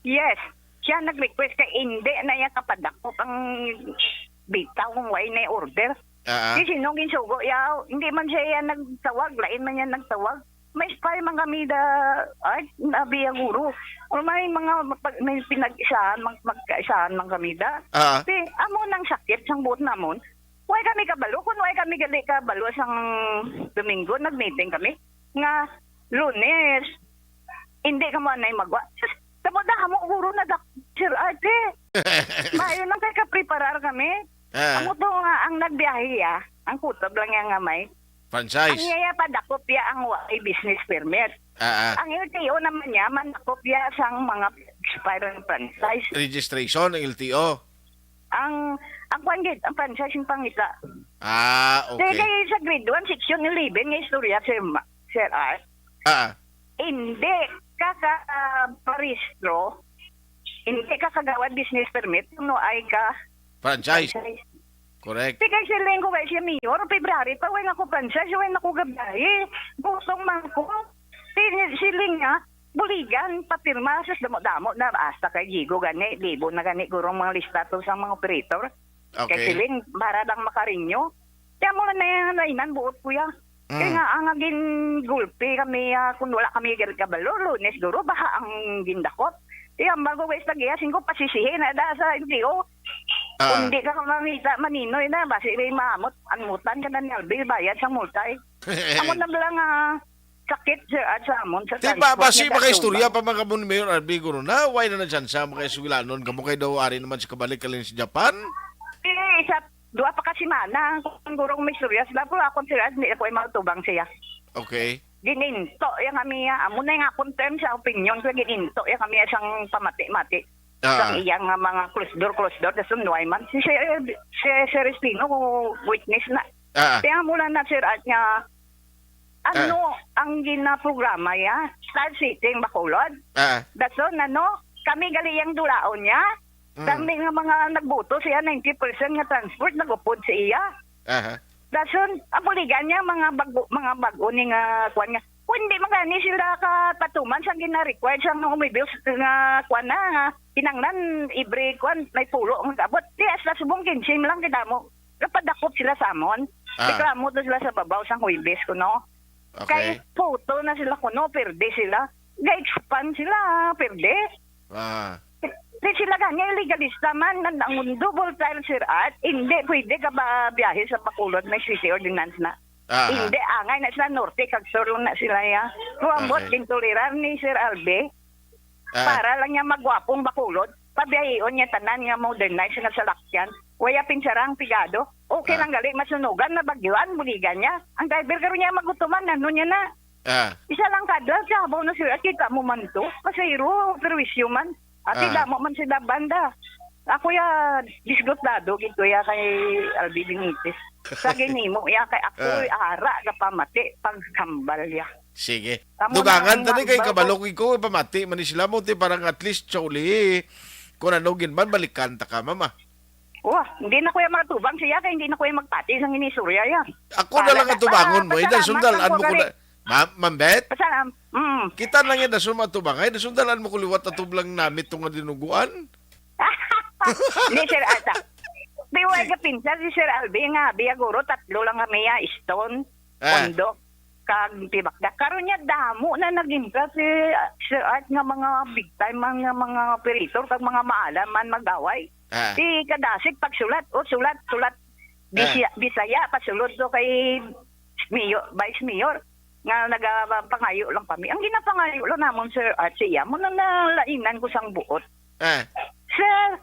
Yes. Siya nag-request kay hindi na iya kapadakop ang bitaw kung way na order. Ah, ah. Di sino ginsugo iya, hindi man siya iya nagtawag, lain man niya nagtawag. May spy man kami da, ay, nabi ang guro. O may mga pag-, may pinag-isahan, mag-, magkaisahan man kami da. Ah. Di, amo nang sakit sang buot namon. Way kami kabalo, kung way kami gali kabalo sang Domingo, nag-meeting kami. Nga, Lunes, hindi ka mo anay magwa. Sus, tamo da, amo guro na dak-, Sir Arte. Maayo lang kay kapreparar kami. Ah. Amo to nga ang nagbiyahe, ah. Ang kutob lang niya nga may. Franchise. Ang iya pa dakop ya ang wa-, ay business permit. Ah, ah. Ang L T O naman niya, man dakop ya sang mga expiring franchise. Registration ng L T O. Ang, ang kwan gid, ang franchise yung pangita. Ah, okay. Kaya sa grade one, section eleven, nga istorya, Sir Ma-, Sir Art. Ah. Hindi ka ka, ah, parehistro, hindi ka kagawad business permit, kung no ay ka Franchise. Franchise. Correct. Di kay siling ko kay siya mayor, February pa, way na ko franchise, way na ko gabiyahe. Gusong man ko. Di, siling nga, buligan, papirma, sus, damo-damo na, hasta kay Gigo gani, libo na gani, gurong mga lista to sa mga operator. Kay Okay. siling, para lang makarinyo. Kaya mo na na yung nainan, buot ko ya. Kaya Mm. nga, ang aging gulpi kami, ah, kung wala kami gal-, kabalo, Lunes, guro, baha ang gindakop. Kaya ang bago, guys, nag-iya, singko, pasisihin na da sa N G O. Ah. Kung di ka mamita, maninoy na, basi may maamot, anmutan ka na ni Albi, bayad sa multa, eh. Amo na lang, ah, sakit, sir, at sa amon, sa Di ba, transport basi nga makaistorya gasungan. pa man kamo ni Mayor Albi, guro na, why na na chance, makaiswilanon kamo kay daw, ari naman sa kabalik, kalin sa Japan? Eh, sa Dua pa ka semana, ang gurong may istorya sila, pero akon sila, hindi ako ay mautubang siya. Okay. Gininto yang kami, ah, amo na yung akon term sa opinion ko, gininto yang kami sang pamati-mati. Ah. Sang iyang nga mga closed door, closed door, dason nuway man. Si, si, si, si Celestino, witness na. Ah. Kaya mula na, Sir Art, nga, ano Ah. ang ginaprograma ya? Star City, Bacolod? Ah. Dason, ano, kami gali yang dulaon niya. Mm. Kami nga mga nagboto siya, ninety percent nga transport nagupod sa iya. Aha. Dason, ang buligan niya, mga bago, mga bago ni nga, kuwan nga. Kung hindi man gani sila kapatuman sa gina-required sa mga umibil nga, kuwan na, nga, kinanglan, every, kuwan, may pulo ang abot. Di, hasta subong kinse lang kita mo. Napadakop sila sa amon. Ah. Reklamo to sila sa babaw sang Huwebes kuno. Okay. Kay puto na sila kuno, perde sila. Ga-expand sila, perde. Ah. Di sila gani, legalista man, nan-, ang double trial, Sir Art, hindi pwede ka ba biyahe sa Bacolod, may city ordinance na. Ah, ah. Hindi, angay na sila, norte, kag sur lang na sila, ya. Kung ambot, Okay. gintolerar ni Sir Albi, Ah. para lang niya magwapong Bacolod, pabiyahion niya tanan nga modernize nga salakyan. Waya pinsarang pigado. Okay Ah. lang gali, masunugan, mabagyuan, buligan niya. Ang driver karon niya magutuman, ano niya na? Ah. Isa lang kadlaw, siya, habaw na sila, kita mo man to. Pasahero, perwisyo man. Ati, Ah. damo man sila banda. Ako ya, disgustado gid ko ya kay Albi Benitez. Sa ginimo ya, kay ako, Ah. ara, kapamati, paghambal ya. Sige. Amo Dugangan na ang tani kay hambal ko. Kabalo ko, ikaw, pamati man ni sila mo, ti, parang at least, Choli, kung ano gid man, balikan ta ka, mama. Wah, hindi na ko ya matubang siya, kay hindi na ko ya magpati sang inisurya ya. Ako na Para lang na, atubangon mo, eh, para dahil sundal-an matangko mo ko gani. na. Ma-, Ma'am Beth? Basta, um, mm. Kita na nga, dason matubang, eh, dason dalan mo ko liwat atubang namit to nga dinuguan. Ni Sir Ata. Di, wa ka pinsan si Sir Albi nga, biya guro, tatlo lang kami ya, Stone, Ah. Pondo, kag Tibakda. Karon niya, damo na nag-impra si, ah, Sir Art nga mga big time man nga mga operator, kag mga maalam man magaway. Ah. Si Kadasig, pagsulat, o sulat, sulat. Ah. Bisi-, Bisaya, pasulod to kay mayor, vice mayor, nga nagapangayo lang kami. Ang ginapangayo lang namon, Sir Archie, amo na nalainan ko sang buot. Ah. Sir,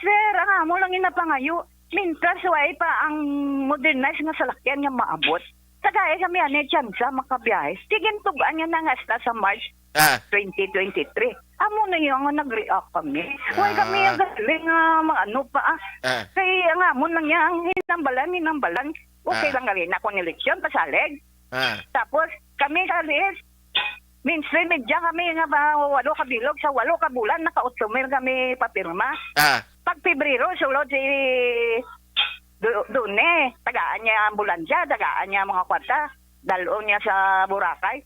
sir, ang amo lang ginapangayo, mintras way pa ang modernized nga salakyan nga maabot, tagai kami ani tsansa makabiyahe. Sige, tugan niya na nga hasta sa March Ah. twenty twenty-three. Amo na yung nga nag-react kami. Why kami Ah. ang galing nga maano pa, ah? Ah. Kay ang amon lang niya, ang hinambalan, hinambalan. Okay Ah. lang gali na kung eleksyon, pasalig. Ah. Tapos, kami sa L D S, mainstream media kami nga ba, walo ka bilog, sa walo ka bulan, naka-otso mil kami papirma. Ah. Pag Pebrero, sulod si Du-, Dune, tagaan niya ambulansya, tagaan niya mga kwarta, dalon niya sa Boracay.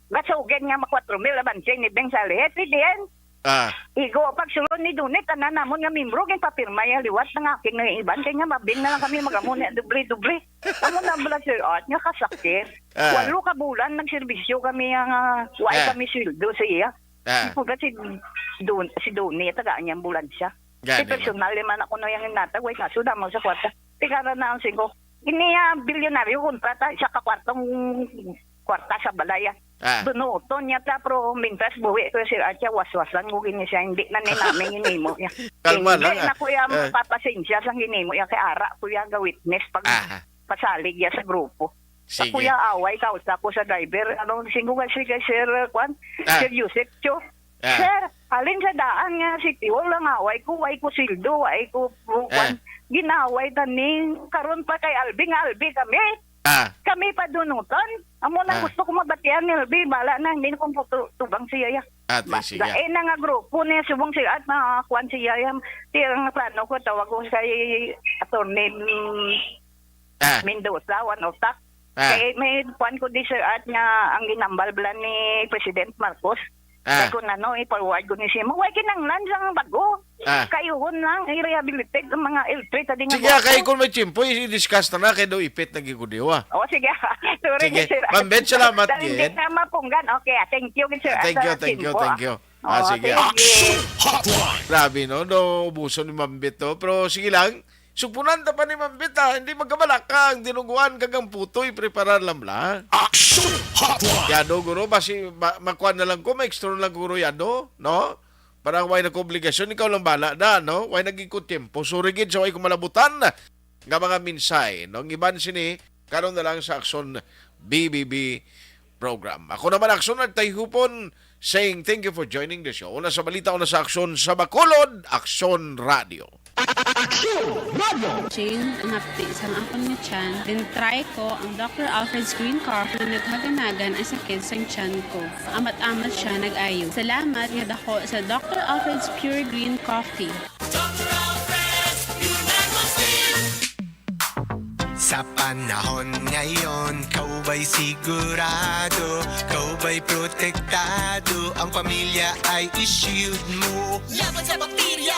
Gasugid nga ma kwatro mil, abanse ni Beng sa lihet, P D N. Ah. Igo, pag sulod ni Dune, tanan namon nga membro, ginpapirma ya liwat nga akin nga iban, kay nga mabing na lang kami mag-amo ni doble-doble. Amo na bala, Sir Art, nga kasakit. Ah. Walo ka bulan nagserbisyo kami nga, ah, wa Ah. kami sweldo sa iya. Ah. Ipuga si Dun-, si Dune, tagaan niya ambulansya. Gani Si man. personal man ako no yang natag, way kaso damang sa kwarta. Tigara na ang singko. Ini, ah, bilyonaryo, kontrata, isa ka kwartong kwarta sa balay, ah. Ah. Dunuton niya ta, pero mintras buhi ko, Sir Archie, waswasan ko gini siya. Hindi na ni namin ginimo niya. Kalma Hindi lang, ah. na ko yan Ah. papasensya sa ginimo niya. Kay ara ko yan ga-witness pag Ah. pasalig niya sa grupo. Sige. Ako yung away, kausa ko sa driver. Ano, singko nga, sige, Sir, kwan? Ah. Sir Yusef, Cho. Ah. Sir, halin sa daan nga, si Tio lang away ko, way ko sildo, way ko, kwan. Ah. Ginaway taning, karon pa kay Albi, nga Albi kami. Ah. Kami pa dunutan. Amo na Ah. gusto ko mabatian ni Albi, bala na, hindi na kung puto, tubang siya ya. At Ba, least, sige. Lain na nga grupo niya, subong siya at mga kwan siya ya. Ti ang plano ko, tawag ko kay Attorney, mm, Ah. Mendoza, one of that. Ah. Kay may kuan ko di, Sir Art, nga ang ginambal bala ni President Marcos. Ah. Kay kung ano, i-forward ko ni siya. Maway kinanglan sang bago. Ah. Kayuhon lang, i-rehabilitate ang mga L three, tadi nga Sige, buhat kay ko. Kung may tiyempo, i-discuss na na, kay daw ipit na gigudiwa. Oh, sige. Sorry, Sige. Sir Art. Ma'am Beth, salamat, Dahil hindi gid. na mapunggan. Okay, ah, thank you, Sir Art, Thank you, sa thank you, tiyempo, ah. thank you. Oh, Ah, sige. Thank you. Action Hotline! Grabe, no? No, ubuson ni Ma'am Beth, no? Pero sige lang, supunan ta pa ni Ma'am Beth, ha? Hindi magkabalaka ang dinuguan kag ang putoy, preparar lang bala. Action Hotline! Yado, guro, basi, ma-, makuha na lang ko, ma-extra lang, guro, yado, no? Para way na ko obligasyon, ikaw lang bala na, no? Way naging ko tiyempo. Sorry gid sa way ko malabutan nga mga mensahe, no? Ang iban sini, karon na lang sa Aksyon B B B program. Ako naman, Aksyon Nagtayhupon, saying thank you for joining the show. Una sa balita, una sa aksyon sa Bacolod, Aksyon Radio. Aksyon Radio! Jane, ang hapti sa akon nga tiyan. Then try ko ang Doctor Alfred's Green Coffee nga naghaganagan ang sakit sang tiyan ko. Amat-amat siya nag-ayo. Salamat nga dako sa Doctor Alfred's Pure Green Coffee. Sa panahon ngayon, kaw ba'y sigurado? Kaw ba'y protektado? Ang pamilya ay i-shield mo. Laban sa bakterya.